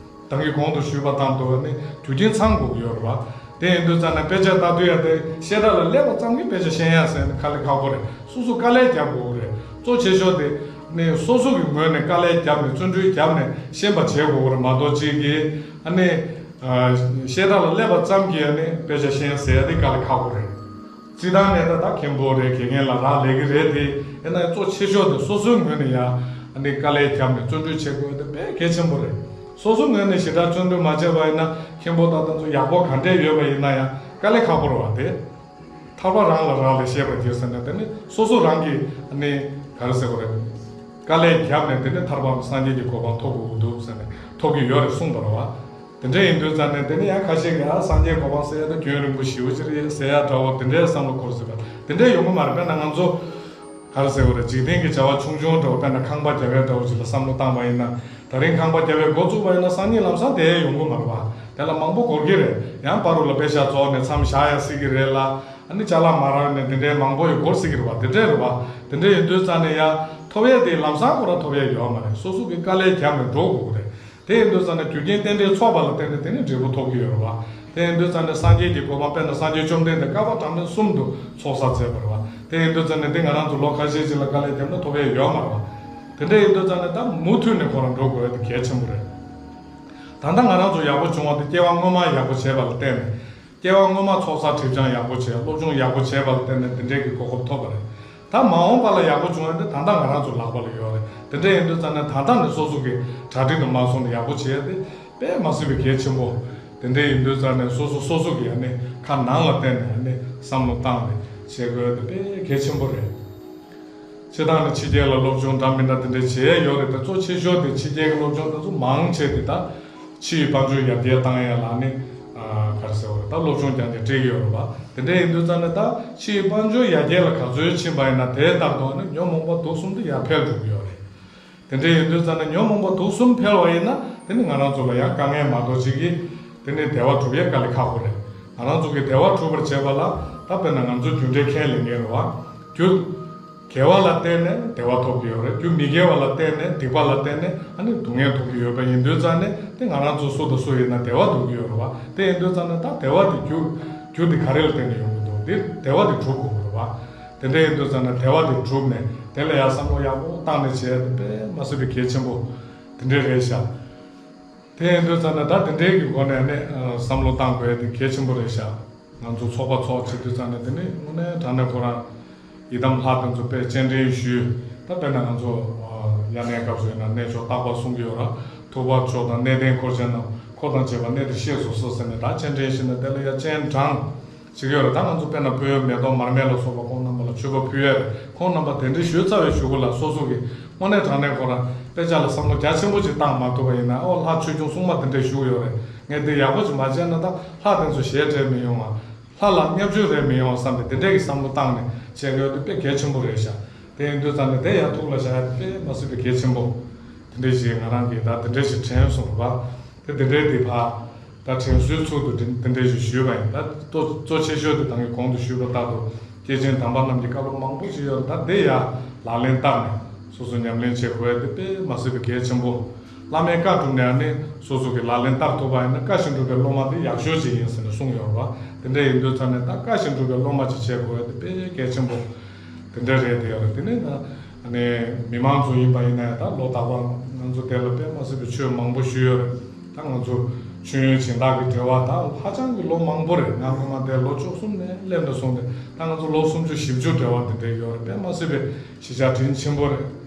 ད་གིན་གོང་དུ་ཞུས་པ་ལྟར་དུ་ནི་རྒྱུ་རྐྱེན་ཚང་དགོས་ཀྱི་ཡོད་རེད་བ། དེ་ཡིན་དུས་ཙང་ནས་དཔེ་ཆ་ལྟ་དུས་ཡང་དེ་བཤད་གྲྭ་ལ་སླེབས་པ་ཙམ་གྱིས་དཔེ་ཆ་ཤེས་ཡ་ཟེར་ནས་དཀའ་ལས་ཁག་པོ་རེད། སོ་སོ་དཀའ་ལས་རྒྱབ་དགོས་རེད། གཙོ་ཆེ་ཤོས་དེ་ནི་སོ་སོ་གི་ངོས་ནས་དཀའ་ལས་བརྒྱབ་ནས་བརྩོན་འགྲུས་བརྒྱབ་ནས་ཤེས་པ་བྱེད་དགོས་རེད་མ་གཏོགས་གཅིག་གིས་ཨ་ནི་བཤད་གྲྭ་ལ་སླེབས་པ་ཙམ་གྱིས་ཨ་ནི་དཔེ་ཆ་ཤེས་ཡ་ཟེར་ཡ་དེ་དཀའ་ལས་ཁག་པོ་རེད། སྤྱིར་བཏང་ནས་ད་ལྟ་མཁན་པོ་རེད། དགེ་རྒན་ལ་རག་ལས་ཀྱི་རེད་དེ། ཡིན་ན་གཙོ་ཆེ་ཤོས་དེ་སོ་སོའི་ངོས་ནས་ཡང་ཨ་ནི་དཀའ་ལས་བརྒྱབ་ནས་བརྩོན་འགྲུས་བྱེད་དགོས་དེ་དཔེ་གལ་ཆེན་པོ་རེད། སོ་སོའི་ངོས་ནས་ཞེ་དྲག་བརྩོན་འགྲུས་མ་བྱས་པ་ཡིན་ན་མཁན་པོ་དང་དེ་ཚོ་ཡག་པོ་ག་འདྲས་ཡོད་པ་ཡིན་ན་ཡང་དཀའ་ལས་ཁག་པོ་རེད་བ། དེ་ཐར་པ་རང་ལ་རག་ལས་ཤེས་པར་གྱིས་ཟེར་ནས་དེ་ནི་སོ་སོ་རང་གིས་ཨ་ནི་ག་རེ་ཟེར་དགོས་རེད། དཀའ་ལས་བརྒྱབ་ནས་དེ་ནི་ཐར་པའམ་སངས་རྒྱས་ཀྱི་གོ་འཕང་ཐོབ་དགོས་ཀྱི་འདུག་ཟེར་ནས་ཐོབ་ཀྱི་ཡོད་རེད་གསུངས་པ་རེད་བ། དེ་འདྲ་ཡིན་དུས་ཙང་ནས་དེ་ནི་ཡང་ཁ་ཤས་ཀྱིས་ཨ་སངས་རྒྱས་གོ་འཕང་ཟེར་ཡ་དེ་རྒྱུན་རིང་པོ་ཞེ་པོ་ཅིག་རེད་ཟེར་ཡ་འདྲ་བོ་དེ་འདྲའི་བསམ་བློ་འཁོར་སྲིད་པ་དེ་འདྲ་ཡོང་གི་མ་རེད། དཔེར་ན་ང་ཚོ་ག་རེ་ཟེར་དགོས་རེད། འཇིག་རྟེན་གྱི་བྱ་བ་ཆུང་ཆུང་འདྲ་བོ་དཔེར་ན་ཁང་པ་རྒྱབ་ཡ་འདྲ་བོ་ཅིག་ལ་བསམ་བློ་བཏང་བ་ཡིན་ན་ད་རིང་ཁང་པ་རྒྱབ་ཡ་འགོ་བཙུགས་པ་ཡིན་ན་སང་ཉིན་ལམ་སང་དེ་ཡོང་གི་མ་རེད་བ། དེ་ལ་མང་པོ་འགོར་གི་རེད། ཡང་བར་དུ་ལ་དཔེ་ཆ་རྫོགས་ནས་མཚམས་བཞག་ཡ་སྲིད་ཀྱི་རེད་ལ། ཨ་ནི་ཅ་ལག་མ་རག་ནས་དེ་འདྲའི་མང་པོ་ཡང་འགོར་སྲིད་ཀྱི་རེད་བ། དེ་འདྲའི་རེད་བ། དེ་འདྲ་ཡིན་དུས་ཙང་ནས་ཡ་ཐོབ་ཡས་དེ་ལམ་སང་ཁོ་རང་ཐོབ་ཡས་ཡོད་མ་རེད། སོ་སོ་གིས་དཀའ་ལས་བརྒྱབ་ནས་འགྲོ་དགོས་ཀྱི་རེད། དེ་ཡིན་དུས་ཙང་ནས་རྒྱུ་རྐྱེན་རྟེན་འབྲེལ་ཚོགས་པ་ལ་བརྟེན་ནས་དེ་ནི་འབྲས་བུ་ཐོབ་ཀྱི་ཡོད་རེད་བ། དེ་ཡིན་དུས་ཙང་ནས་སངས་རྒྱས་ཀྱི་གོ་འཕང་དཔེར་ན་སངས་རྒྱས་བཅོམ་ལྡན་འདས་བསྐལ་པ་གྲངས་མེད་གསུམ་དུ་ཚོགས་བསགས་མཛད་པ་རེད་བ། དེ་ཡིན་དུས་ཙང་ནས་འདི་ང་རང་ཚོ་ལོ་ཁ་ཤས་ཅིག་ལ་དཀའ་ལས་བརྒྱབ་ན་ཐོབ་ཡས་ཡོད་མ་རེད་བ། དེ་འདྲ་ཡིན་དུས་ཙང་ནས་ད་མུ་མཐུད་ནས་ཁོ་རང་འགྲོ་དགོས་ཡ་དེ་གལ་ཆེན་པོ་རེད། ད་ལྟ་ང་རང་ཚོ་ཡག་པོ་བྱུང་བ་དེ་སྐྱེ་བ་སྔོན་མ་ཡག་པོ་བྱས་པ་ལ་བརྟེན་ནས། སྐྱེ་བ་སྔོན་མ་ཚོགས་བསགས་སྒྲིབ་སྦྱང་ཡག་པོ་བྱས། སློབ་སྦྱོང་ཡག་པོ་བྱས་པ་ལ་བརྟེན་ནས་འདི་འདྲའི་གི་གོ་སྐབས་ཐོབ་པ་རེད། ད་མ་འོངས་པ་ལ་ཡག་པོ་བྱུང་ཡ་དེ་ད་ལྟ་ང་རང་ཚོ་ལག་པ་ལ་ཡོད་རེད། དེ་འདྲ་ཡིན་དུས་ཙང་ནས་ད་ལྟ་ནས་སོ་སོ་གི་གྲ་སྒྲིག་དང་མ་སོང་ནས་ཡག་པོ་བྱས་ཏེ་དཔེ་མ་སྲིད་པའི་གལ་ཆེན་པོ། དེ་འདྲ་ཡིན་དུས་ཙང་ནས་སོ་སོ་སོ་སོ་གི་ཨ་ནི་ཁ་ནང་ལ་བལྟས་ནས་ཨ་ནི་བསམ་བློ་བཏང་ནས་བྱེད་དགོས་ཡ་དེ་དཔེ་གལ་ཆེན་པོ་རེད། སྤྱིར་བཏང་ནས་ཕྱི་རྒྱལ་ལ་སློབ་སྦྱོང་འདྲ་མི་འདྲ་དེ་འདྲ་བྱས་ཡོད་རེད། དེ་གཙོ་ཆེ་ཤོས་དེ་ཕྱི་རྒྱལ་གྱི་སློབ་སྦྱོང་དེ་ཚོ་མང་ཆེ་དེ་ད་ཕྱི་ཡི་དཔལ་འབྱོར་ཡར་རྒྱས་བཏང་ཡ་ལ་ནི་ཨ་ག་རེ་ཟེར་བ་རེད། ད་སློབ་སྦྱོང་རྐྱང་རྐྱང་སྤྲད་ཀྱི་ཡོད་རེད་བ། དེ་འདྲ་ཡིན་དུས་ཙང་ནས་ད་ཕྱི་ཡི་དཔལ་འབྱོར་ཡར་རྒྱས་ལ་ག་ཚོད་ཕྱིན་པ་ཡིན་ན་དེ་ལྟར་དུ་ནི་ཉོན་མོངས་པ་དུག་གསུམ་དེ་ཡར་འཕེལ་འགྲོ་གི་ཡོད་རེད། དེ་འདྲ་ཡིན་དུས་ཙང་ནས་ཉོན་མོངས་པ་དུག་གསུམ་འཕེལ་བ་ཡིན་ན་དེ་ནི་ང་རང་ཚོ་ལ་ཡང་དཀའ་ངལ་མ་གཏོགས་ཅིག་གིས་དེ་ནི་བདེ་བ་སྒྲུབ་ཡས་དཀའ་ལས་ཁག་པོ་རེད། ང་རང་ཚོ་གིས་བདེ་བ་སྒྲུབ་པར་བྱེད་པ་ལ་ད་དཔེར་ན་ང་ཚོ་རྒྱུ་འབྲས་ཁས་ལེན་མཁན་རེད་བ། རྒྱུ་དགེ་བ་ལ་བརྟེན་ནས་བདེ་བ་ཐོབ་ཀྱི་ཡོད་རེད། རྒྱུ་མི་དགེ་བ་ལ་བརྟེན་ནས་སྡིག་པ་ལ་བརྟེན་ནས་ཨ་ནི་སྡུག་བསྔལ་ཐོབ་ཀྱི་ཡོད་པ་ཡིན་དུས་ཙང་ནས་དེ་ང་རང་ཚོ་སུ་དང་སུ་ཡིན་ན་བདེ་བ་འདོད་ཀྱི་ཡོད་རེད་བ། དེ་ཡིན་དུས་ཙང་ནས་ད་བདེ་བ་དེ་རྒྱུ་རྒྱུ་དེ་ག་རེ་ལ་བརྟེན་ནས་ཡོང་གི་འདུག་དེ་བདེ་བ་དེ་སྒྲུབ་དགོས་ཀྱི་རེད་བ། དེ་འདྲ་ཡིན་དུས་ཙང་ནས་བདེ་བ་དེ་བསྒྲུབས་ནས་དེ་ལ་ཡང་བསམ་བློ་ཡག་པོ་བཏང་ནས་བྱས་ཏེ་དཔེ་མ་སྲིད་པའི་གལ་ཆེན་པོ་དེ་འདྲ་རེད་ཤག་དེ་ཡིན་དུས་ཙང་ནས་ད་དེ་འདྲའི་གི་སྒོ་ནས་ནི་བསམ་བློ་བཏང་དགོས་ཡ་དེ་གལ་ཆེན་པོ་རེད་ཤག་ང་ཚོ་ཚོགས་པ་ཚོགས་བྱེད་དུས་ཙང་ནས་དེ་ནི་དངོས་གནས་དྲང་གནས་ཁོ་རང་ཡི་དམ་ལྷ་དེ་ཚོ་དཔེ་སྤྱན་འདྲེན་ཞུས། ད་དཔེར་ན་ང་ཚོ་དབྱར་གནས་སྐབས་སུ་ཡིན་ན་གནས་མཆོག་རྟག་པར་གསུང་གི་ཡོད་ར། ཐུབ་པ་མཆོག་དང་གནས་བརྟན་འཁོར་བཅས་རྣམས་འཁོར་དང་བཅས་པ་གནས་འདིར་གཤེགས་སུ་གསོལ་ཟེར་ནས་ད་སྤྱན་འདྲེན་ཞུས་ནས་དེ་ལ་ཡ་སྤྱན་དྲངས། བྱེད་ཀྱི་ཡོད་རེད། ད་ང་ཚོ་དཔེར་ན་སྤོས་མེ་ཏོག་མར་མེ་ལ་སོགས་པ་ཁོང་རྣམ་པ་ལ་མཆོད་པ་ཕུལ་ཡས་རེད། ཁོང་རྣམ་པ་དེ་འདྲའི་ཞུས་ཚར་བའི་གཞུག་གུ་ལ་སོ་སོ་གིས་དངོས་གནས་དྲང་གནས་ཁོ་རང་དཔེ་ཆ་ལ་བསམ་བློ་རྒྱ་ཆེན་པོ་ཅིག་བཏང་མ་ཐུབ་པ་ཡིན་ན། ཨོ་ལྷ་ཆོས་སྐྱོང་སྲུང་མ་དེ་འདྲས་བཞུགས་ཡོད་རེད། ངས་འདི་ཡག་པོ་ཅིག་མ་བྱས་ན་ད་ལྷ་དེ་ཚོ་ཞལ་བྲལ་མི་ཡོང་བ། ལྷ་ལ་བརྙས་བཅོས་རེད་མི་ཡོང་བསམ་སྟེ་དེ་འདྲས་ཀྱི་བསམ་བློ་བཏང་ནས་བྱས་ཡོད་དེ་དཔེ་གལ་ཆེན་པོ་རེད་ཤག་དེ་ཡིན་དུས་ཙང་ནས་དེ་ཡར་ཐུགས་ལ་བཞག་ཡ་དེ་དཔེ་མ་སྲིད་པའི་གལ་ཆེན་པོ། དེ་འདྲས་ཞིག་ང་རང་གིས་ད་དེ་འདྲས་ཞིག་དྲན་སོང་བ། དེ་དེ་འདྲས་དེ་ཕ་ད་དྲན་གསོའི་ཚུལ་དུ་དེ་དེ་འདྲས་ཞིག་ཞུས་པ་ཡིན། ད་གཙོ་གཙོ་ཆེ་ཤོས་དེ་ད་གིན་གོང་དུ་ཞུས་པ་ལྟར་དུ་སྐྱེས་ཆེན་དམ་པ་རྣམས་ཀྱི་བཀའ་སློབ་མང་པོ་ཞིག་ཡོད་རེད། ད་དེ་ཡར་ལག་ལེན་བསྟར་ནས་སོ་སོ་ཉམས་ལེན་བྱེད་དགོས་ཡ་དེ་དཔེ་མ་སྲིད་པའི་གལ་ཆེན་པོ། བླ་མའི་བཀའ་བསྒྲུབས་ནས་ནི་སོ་སོ་གི་ལག་ལེན་བསྟར་ཐུབ་པ་ཡིན་ན་བཀའ་བཞིན་སྒྲུབ་པའི་སློབ་མ་དེ་ཡག་ཤོས་ཅིག་ཡིན་ཟེར་ནས་གསུངས་ཡོད་རེད་བ། དེ་འདྲ་ཡིན་དུས་ཙང་ནས་ད་བཀའ་བཞིན་སྒྲུབ་པའི་སློབ་མ་ཅིག་བྱེད་དགོས་ཡ་དེ་དཔེ་གལ་ཆེན་པོ་དེ་འདྲ་རེད་དེ་ཡོད་རེད། དེ་ནས་ད་ནས་མི་མང་ཚོ་ཡིན་པ་ཡིན་ན་ཡང་ད་ལོ་རྟག་པར་ང་ཚོ་དེ་ལ་དཔེ་མ་སྲིད་པའི་ཆོས་མང་པོ་ཞུས་ཡོད་རེད། ད་ང་ཚོ་མཆོད་ཡོན་སྦྱིན་བདག་གི་འབྲེལ་བ་ད་ཧ་ཅང་གི་ལོ་མང་པོ་རེད། ང་སྔོན་མ་དེ་ལོ་བཅུ་གསུམ་ནས་སླེབས་ནས་བཟུང་སྟེ་ད་ང་ཚོ་ལོ་སུམ་ཅུ་བཞི་བཅུ་འབྲེལ་བ་དེ་འདྲ་ཡོད་རེད། དཔེ་མ་སྲིད་པའི་གཞིས་ཆགས་དྲིན་ཆེན་པོ་རེད།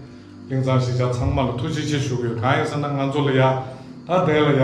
གླིང་ཚང་གཞིས་ཆགས་ཚང་མ་ལ་ཐུགས་རྗེ་ཆེ་ཞུ་གི་ཡོད། གང་ཡིན་ཟེར་ན་ང་ཚོ་ལ་ཡ་ད་དེ་ལ་ཡ་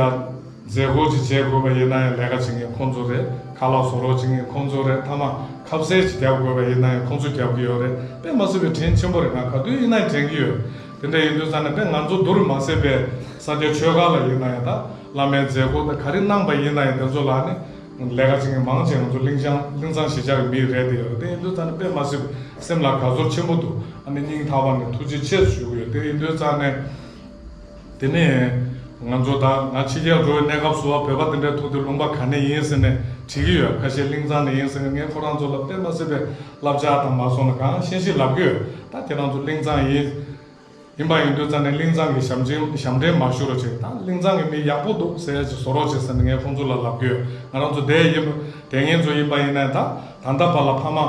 མཛད་སྒོ་ཅིག་བྱེད་དགོས་པ་ཡིན་ན་ཡང་ལས་ཀ་བྱེད་མཁན་ཁོང་ཚོ་རེད། ཁ་ལག་བཟོ་རོགས་བྱེད་མཁན་ཁོང་ཚོ་རེད། མཐའ་མ་ཁ་ཟས་ཅིག་རྒྱབ་དགོས་པ་ཡིན་ན་ཡང་ཁོང་ཚོ་རྒྱབ་ཀྱི་ཡོད་རེད། དཔེ་མ་སྲིད་པའི་དྲིན་ཆེན་པོ་རེད། ང་ག་དུས་ཡིན་ན་ཡང་དྲན་གྱི་ཡོད། དེ་འདྲ་ཡིན་དུས་ཙང་ནས་དཔེ་ང་ཚོ་འདུར་མ་ཟད་པའི་ས་སྐྱ་ཆོས་སྒར་ལ་ཡིན་ན་ཡང་ད་བླ་མའི་མཛད་སྒོ་དང་ག་རེ་གནང་པ་ཡིན་ན་ཡང་དེ་ཚོ་ལ་ནི་ལས་ཀ་བྱེད་མཁན་མང་ཆེ་ང་ཚོ་གླིང་ཚང་གླིང་ཚང་གཞིས་ཆགས་ཀྱི་མི་རེད་དེ་ཡོད་རེད། དེ་ཡིན་དུས་ཙང་ནས་དཔེ་མ་སྲིད་པའི་སེམས་ལ་དགའ་ཚོར་ཆེན་པོ་འདུག་ཨ་ནི་སྙིང་ཐག་པ་ནས་ཐུགས་རྗེ་ཆེ་ཞུ་གི་ཡོད། དེ་ཡིན་དུས་ཙང་ནས་དེ་ནས་ང་ཚོ་ད་ང་ཕྱི་རྒྱལ་འགྲོ་བའི་གནས་སྐབས་སུ་བ་བོད་པ་དེ་འདྲའི་ཐུག་དུས་ལུང་པ་ག་ནས་ཡིན་ཟེར་ནས་དྲི་གི་ཡོད། ཁ་ཤས་གླིང་ཚང་ནས་ཡིན་ཟེར་ནས། ངས་ཁོ་རང་ཚོ་ལ་དཔེ་མ་སྲིད་པའི་བསླབ་བྱ་དང་མ་སོང་ན་གང་ཤེས་ཤེས་ལབ་གི་ཡོད། ད་ཁྱེད་རང་ཚོ་གླིང་ཚང་ཡིན། ཡིན་པ་ཡིན་དུས་ཙང་ནས་གླིང་ཚང་གི་ཞབས་འདྲེན་ཞབས་འདྲེན་མ་ཞུ་རོགས་བྱེད། ད་གླིང་ཚང་གི་མི་ཡག་པོ་འདུག་ཟེར་ཡ་ཅིག་བཟོ་རོགས་བྱེད་ཟེར་ནས་ངས་ཁོང་ཚོ་ལ་ལབ་ཀྱི་ཡོད། ང་རང་ཚོ་དེ་ཡིན་དེ་ངན་ཚོ་ཡིན་པ་ཡིན་ན་ཡང་ད་ད་ལྟ་བར་ལ་ཕ་མ་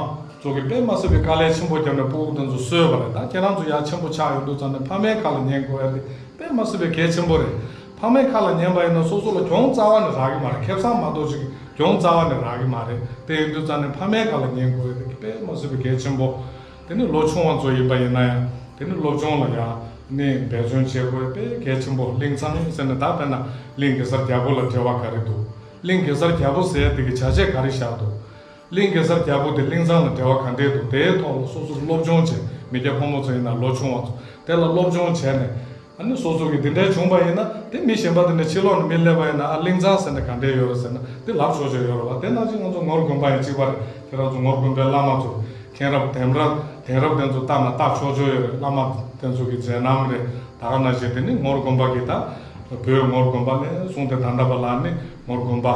ཚོ་གི་དཔེ་མ་སྲིད་པའི་དཀའ་ལས་ཆེན་པོ་བརྒྱབ་ནས་སྤུ་གུ་དེ་ཚོ་གསོས་པ་རེད། ད་ཁྱེད་རང་ཚོ་ཡར་ཆེན་པོ་ཆགས་ཡོང་དུས་ཙང་ནས་ཕ་མའི་ཁ་ལ་ཉན་དགོས་ཡ་དེ་དཔེ་མ་སྲིད་པའི་གལ་ཆེན་པོ་རེད། ཕ་མའི་ཁ་ལ་ཉན་པ་ཡིན་ན་སོ་སོ་ལ་གྱོང་རྩ་བ་ནས་རག་གི་མ་རེད། ཁེ་བཟང་མ་གཏོགས་ཅིག་གྱོང་རྩ་བ་ནས་རག་གི་མ་རེད། དེ་ཡིན་དུས་ཙང་ནས་ཕ་མའི་ཁ་ལ་ཉན་དགོས་ཡ་དེ་དཔེ་མ་སྲིད་པའི་གལ་ཆེན་པོ། དེ་ནི་ལོ་ཆུང་བ་ཚོ་ཡིན་པ་ཡིན་ན་ཡང་དེ་ནི་སློབ་སྦྱོང་ལ་ཡང་ནི་འབད་བརྩོན་བྱེད་དགོས་དཔེ་གལ་ཆེན་པོ། གླིང་ཚང་ཟེར་ནས་ད་དཔེར་ན་གླིང་གེ་སར་རྒྱལ་པོ་ལ་འབྲེལ་བ་ག་རེ་འདུག་གླིང་གེ་སར་རྒྱལ་པོ་ཟེར་དེ་གི་བྱ་བྱེད་ག་རེ་བཞག་འདུག་གླིང་གེ་སར་རྒྱལ་པོ་དེ་གླིང་ཚང་ལ་འབྲེལ་བ་ག་འདྲས་འདུག་དེའི་ཐོག་ལ་སོ་སོར་སློབ་སྦྱོང་བྱེད། མི་སྐྱ་ཕོ་མོ་ཚོ་ཡིན་ན་ལོ་ཆུང་བ་ཚོ་དེ་ལ་སློབ་སྦྱོང་བྱས་ནས། ཨ་ནི་སོ་སོ་གི་དེ་འདྲའི་བྱུང་བ་ཡིན་ན་དེ་མི་གཞན་པ་དེ་ནས་ཕྱི་ལོགས་ནས་མི་སླེབས་པ་ཡིན་ན་ཨ་གླིང་ཚང་ཟེར་ན་ག་འདྲས་ཡོད་རེད་ཟེར་ན་དེ་ལབ་ཆོག་ཆོག་ཡོད་རེད་བ། དེ་ནང་བཞིན་ང་ཚོ་ངོར་དགོན་པ་ཡང་གཅིག་པ་རེད། ཁྱེད་རང་ཚོ་ངོར་དགོན་པའི་བླ་མ་ཚོ་མཁན་རབས་གདན་རབས་གདན་རབས་དེ་ཚོ་བལྟ་ན་བལྟ་ཆོག་ཆོག་ཡོད་རེད། བླ་མ་དེ་ཚོ་གི་མཛད་རྣམ་རེད། ད་ག་ནང་བཞིན་དེ་ནི་ངོར་དགོན་པ་གི་ད་བོད་ངོར་དགོན་པ་ནས་བཟུང་སྟེ་ད་ལྟ་བར་ལ་ནི་ངོར་དགོན་པ།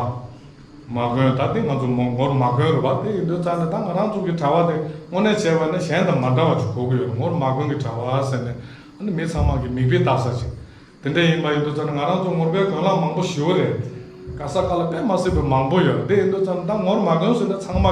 མ་དགོན་ད་འདི་ང་ཚོ་མོ་ངོར་མ་དགོན་རེད་བ། དེ་ཡིན་དུས་ཙང་ནས་ད་ང་རང་ཚོ་གི་གྲྭ་པ་དེ་དངོས་གནས་བྱས་པ་ན་གཞན་དང་མ་འདྲ་བ་ཅིག་དགོས་ཀྱི་ཡོད། ངོར་མ་དགོན་གྱི་གྲྭ་པ་ཟེར་ནས་ཨ་ནི་མི་ཚང་མ་གི་མིག་དཔེ་ལྟ་ས་ཅིག་དེ་འདྲ་ཡིན་པ་ཡིན་དུས་ཙང་ནས་ང་རང་ཚོ་ངོར་པའི་དགོན་ལག་མང་པོ་ཞེ་པོ་རེད། ག་ས་ག་ལ་དཔེ་མ་སྲིད་པའི་མང་པོ་ཡོད་རེད། དེ་ཡིན་དུས་ཙང་ནས་ད་ངོར་མ་དགོན་ཟེར་ན་ཚང་མ་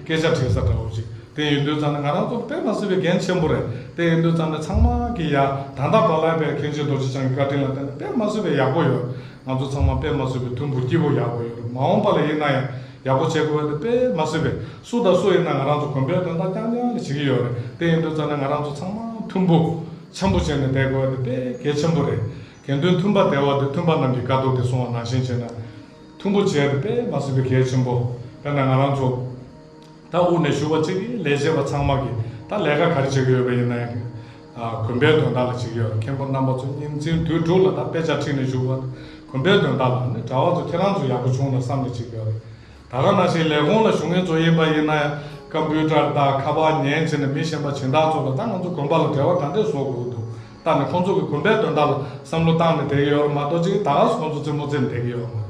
གི་སྐད་ཆ་དྲིས་ས་འདྲ་བོ་ཅིག་དེ་ཡིན་དུས་ཙང་ནས་ང་རང་ཚོ་དཔེ་མ་སྲིད་པའི་འགན་ཆེན་པོ་རེད། དེ་ཡིན་དུས་ཙང་ནས་ཚང་མ་གི་ཡ་ད་ལྟ་བར་ལ་དཔེ་མཁན་ཆེན་རྡོ་རྗེ་འཆང་གི་བཀའ་དྲིན་ལ་བརྟེན་ནས་དཔེ་མ་སྲིད་པའི་ཡག་པོ་ཡོད། ང་ཚོ་ཚང་མ་དཔེ་མ་སྲིད་པའི་མཐུན་པོ་སྐྱིད་པོ་ཡག་པོ་ཡོད་རེད། མ་འོངས་པ་ལ་ཡིན་ན་ཡང་ཡག་པོ་བྱེད་དགོས་པ་དེ་དཔེ་མ་སྲིད་པའི་སུ་དང་སུ་ཡིན་ན་ང་རང་ཚོ་དགོན་པའི་དོན་དག་རྐྱང་རྐྱང་ལ་བྱེད་ཀྱི་ཡོད་རེད། དེ་ཡིན་དུས་ཙང་ནས་ང་རང་ཚོ་ཚང་མ་མཐུན་པོ་འཆམ་པོ་བྱས་ནས་བསྡད་དགོས་པ་དེ་དཔེ་གལ་ཆེན་པོ་རེད། དགེ་འདུན་མཐུན་པ་བདེ་བ་དེ་མཐུན་པ་རྣམས་ཀྱི་དཀའ་སྡུག་དེ་གསུངས་པ་ནང་བཞིན་བྱས་ན། མཐུན་པོ་བྱས་ཏེ་དཔེ་མ་སྲིད་པའི་གལ་ཆེན་པོ། དཔེར་ན་ང་རང་ཚོ་ད་དབུ་ནས་ཞུ་བ་གཅིག་གིས་ལས་བྱེད་པ་ཚང་མ་གིས་ད་ལས་ཀ་ག་རེ་བྱེད་ཀྱི་ཡོད་པ་ཡིན་ན་ཡང་དགོན་པའི་དོན་དག་ལ་བྱེད་ཀྱི་ཡོད་རེད། མཁན་པོ་རྣམ་པ་ཚོ་ཉིན་མཚན་དུས་དྲུག་ལ་ད་དཔེ་ཆ་ཁྲིད་ནས་བཞུགས་པ་དགོན་པའི་དོན་དག་ལ་ནི་གྲྭ་པ་ཚོ་ཁྱེད་རང་ཚོ་ཡག་པོ་བྱུང་ན་བསམ་ནས་བྱེད་ཀྱི་ཡོད་རེད། ད་ག་ནང་བཞིན་ལས་ཁུངས་ལ་ཞུགས་མཁན་ཚོ་ཡིན་པ་ཡིན་ན་ཡང་ཀམ་པུ་ཊར་དང་ཁ་པར་ཉན་བྱས་ནས་མི་གཞན་པ་སྦྱིན་བདག་ཚོ་ལ་ད་ང་ཚོ་དགོན་པ་ལ་འབྲེལ་བ་ག་འདྲས་བཟོ་དགོས་འདུག་ལྟ་ནས་ཁོང་ཚོ་གི་དགོན་པའི་དོན་དག་ལ་བསམ་བློ་བཏང་ནས་བསྡད་ཀྱི་ཡོད་རེད་མ་གཏོགས་ཅིག་ད་ག་སེ་ཁོང་ཚོ་རྩེད་མོ་རྩེ་བསྡད་ཀྱི་ཡོད་རེད།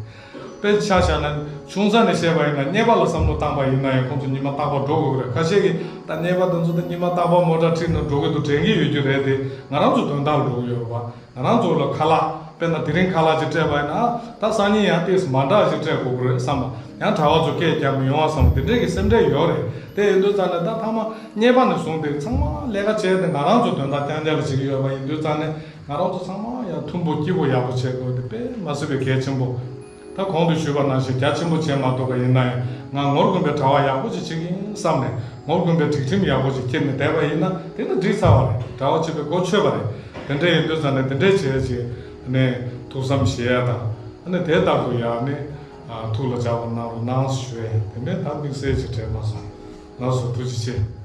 དཔེ་ཆ་བཞག་ན་ཆུང་ས་ནས་བཤད་པ་ཡིན་ན་གཉེར་པ་ལ་བསམ་བློ་བཏང་པ་ཡིན་ན་ཡང་ཁོང་ཚོ་ཉི་མ་རྟག་པར་འགྲོ་དགོས་ཀྱི་རེད། ཁ་ཤས་ཀྱིས་ད་གཉེར་པ་དེ་ཚོ་ད་ཉི་མ་རྟག་པར་མོ་ཊ་ཁྲིད་ནས་འགྲོ་གི་འདུག་དྲན་གྱི་ཡོད་རྒྱུ་རེད་དེ། ང་རང་ཚོ་དོན་དག་ལ་འགྲོ་གི་ཡོད་རེད་པ། ང་རང་ཚོ་ལ་ཁ་ལག་དཔེར་ན་དེ་རིང་ཁ་ལག་ཅིག་སྤྲད་པ་ཡིན་ན་ད་སང་ཉིན་ཡང་ཏོག་ཙམ་མ་འདྲ་ཞིག་སྤྲད་དགོས་ཀྱི་རེད་བསམ་པ། ཡང་གྲྭ་པ་ཚོ་སྐད་རྒྱག་མི་ཡོང་བ་བསམ་པ་དེ་འདྲས་ཀྱི་སེམས་ཁྲལ་ཡོད་རེད། དེ་ཡིན་དུས་ཙང་ནས་ད་ཐ་མ་གཉེར་པ་ནས་བཟུང་སྟེ་ཚང་མ་ལས་ཀ་བྱས་ཏེ་ང་རང་ཚོ་དོན་དག་རྐྱང་རྐྱང་ལ་བྱེད་ཀྱི་ཡོད་པ་ཡིན་དུས་ཙང་ནས་ང་རང་ཚོ་ཚང་མ་ཡང་མཐུན་པོ་སྐྱིད་པོ་ཡག་པོ་བྱེད་དགོས་དེ་དཔེ་མ་སྲིད་པའི་གལ་ཆེན་པོ། ད་གོང་དུ་ཞུས་པ་ནང་བཞིན་རྒྱ་ཆེན་པོ་བྱེད་མ་ཐུབ་པ་ཡིན་ན་ཡང་ང་ངོར་དགོན་པའི་གྲྭ་པ་ཡག་པོ་ཅིག་བྱེད་ཀྱི་ཡིན་བསམ་ནས་ངོར་དགོན་པའི་སྒྲིག་ཁྲིམས་ཡག་པོ་ཅིག་འཁྱེར་ནས་བསྡད་པ་ཡིན་ན་དེ་ནི་འགྲིག་ཚར་བ་རེད། གྲྭ་པ་བྱེད་པའི་གོ་ཆོད་པ་རེད། དེ་འདྲ་ཡིན་དུས་ཙང་ནས་དེ་འདྲའི་བྱས་བྱས་ནས་ཐུགས་བསམ་བཞེས་ཡ་དང་ཨ་ནི་དེ་ལྟར་དུ་ཡང་ནི་ ཐུགས་ལ་འཇགས་པ་གནང་རོགས་གནང་ཞུ་ཡ་ཡིན། དེ་ནས་ད་དམིགས་བསལ་ཅིག་དྲན་མ་སོང་། ལགས་སོ། ཐུགས་རྗེ་ཆེ།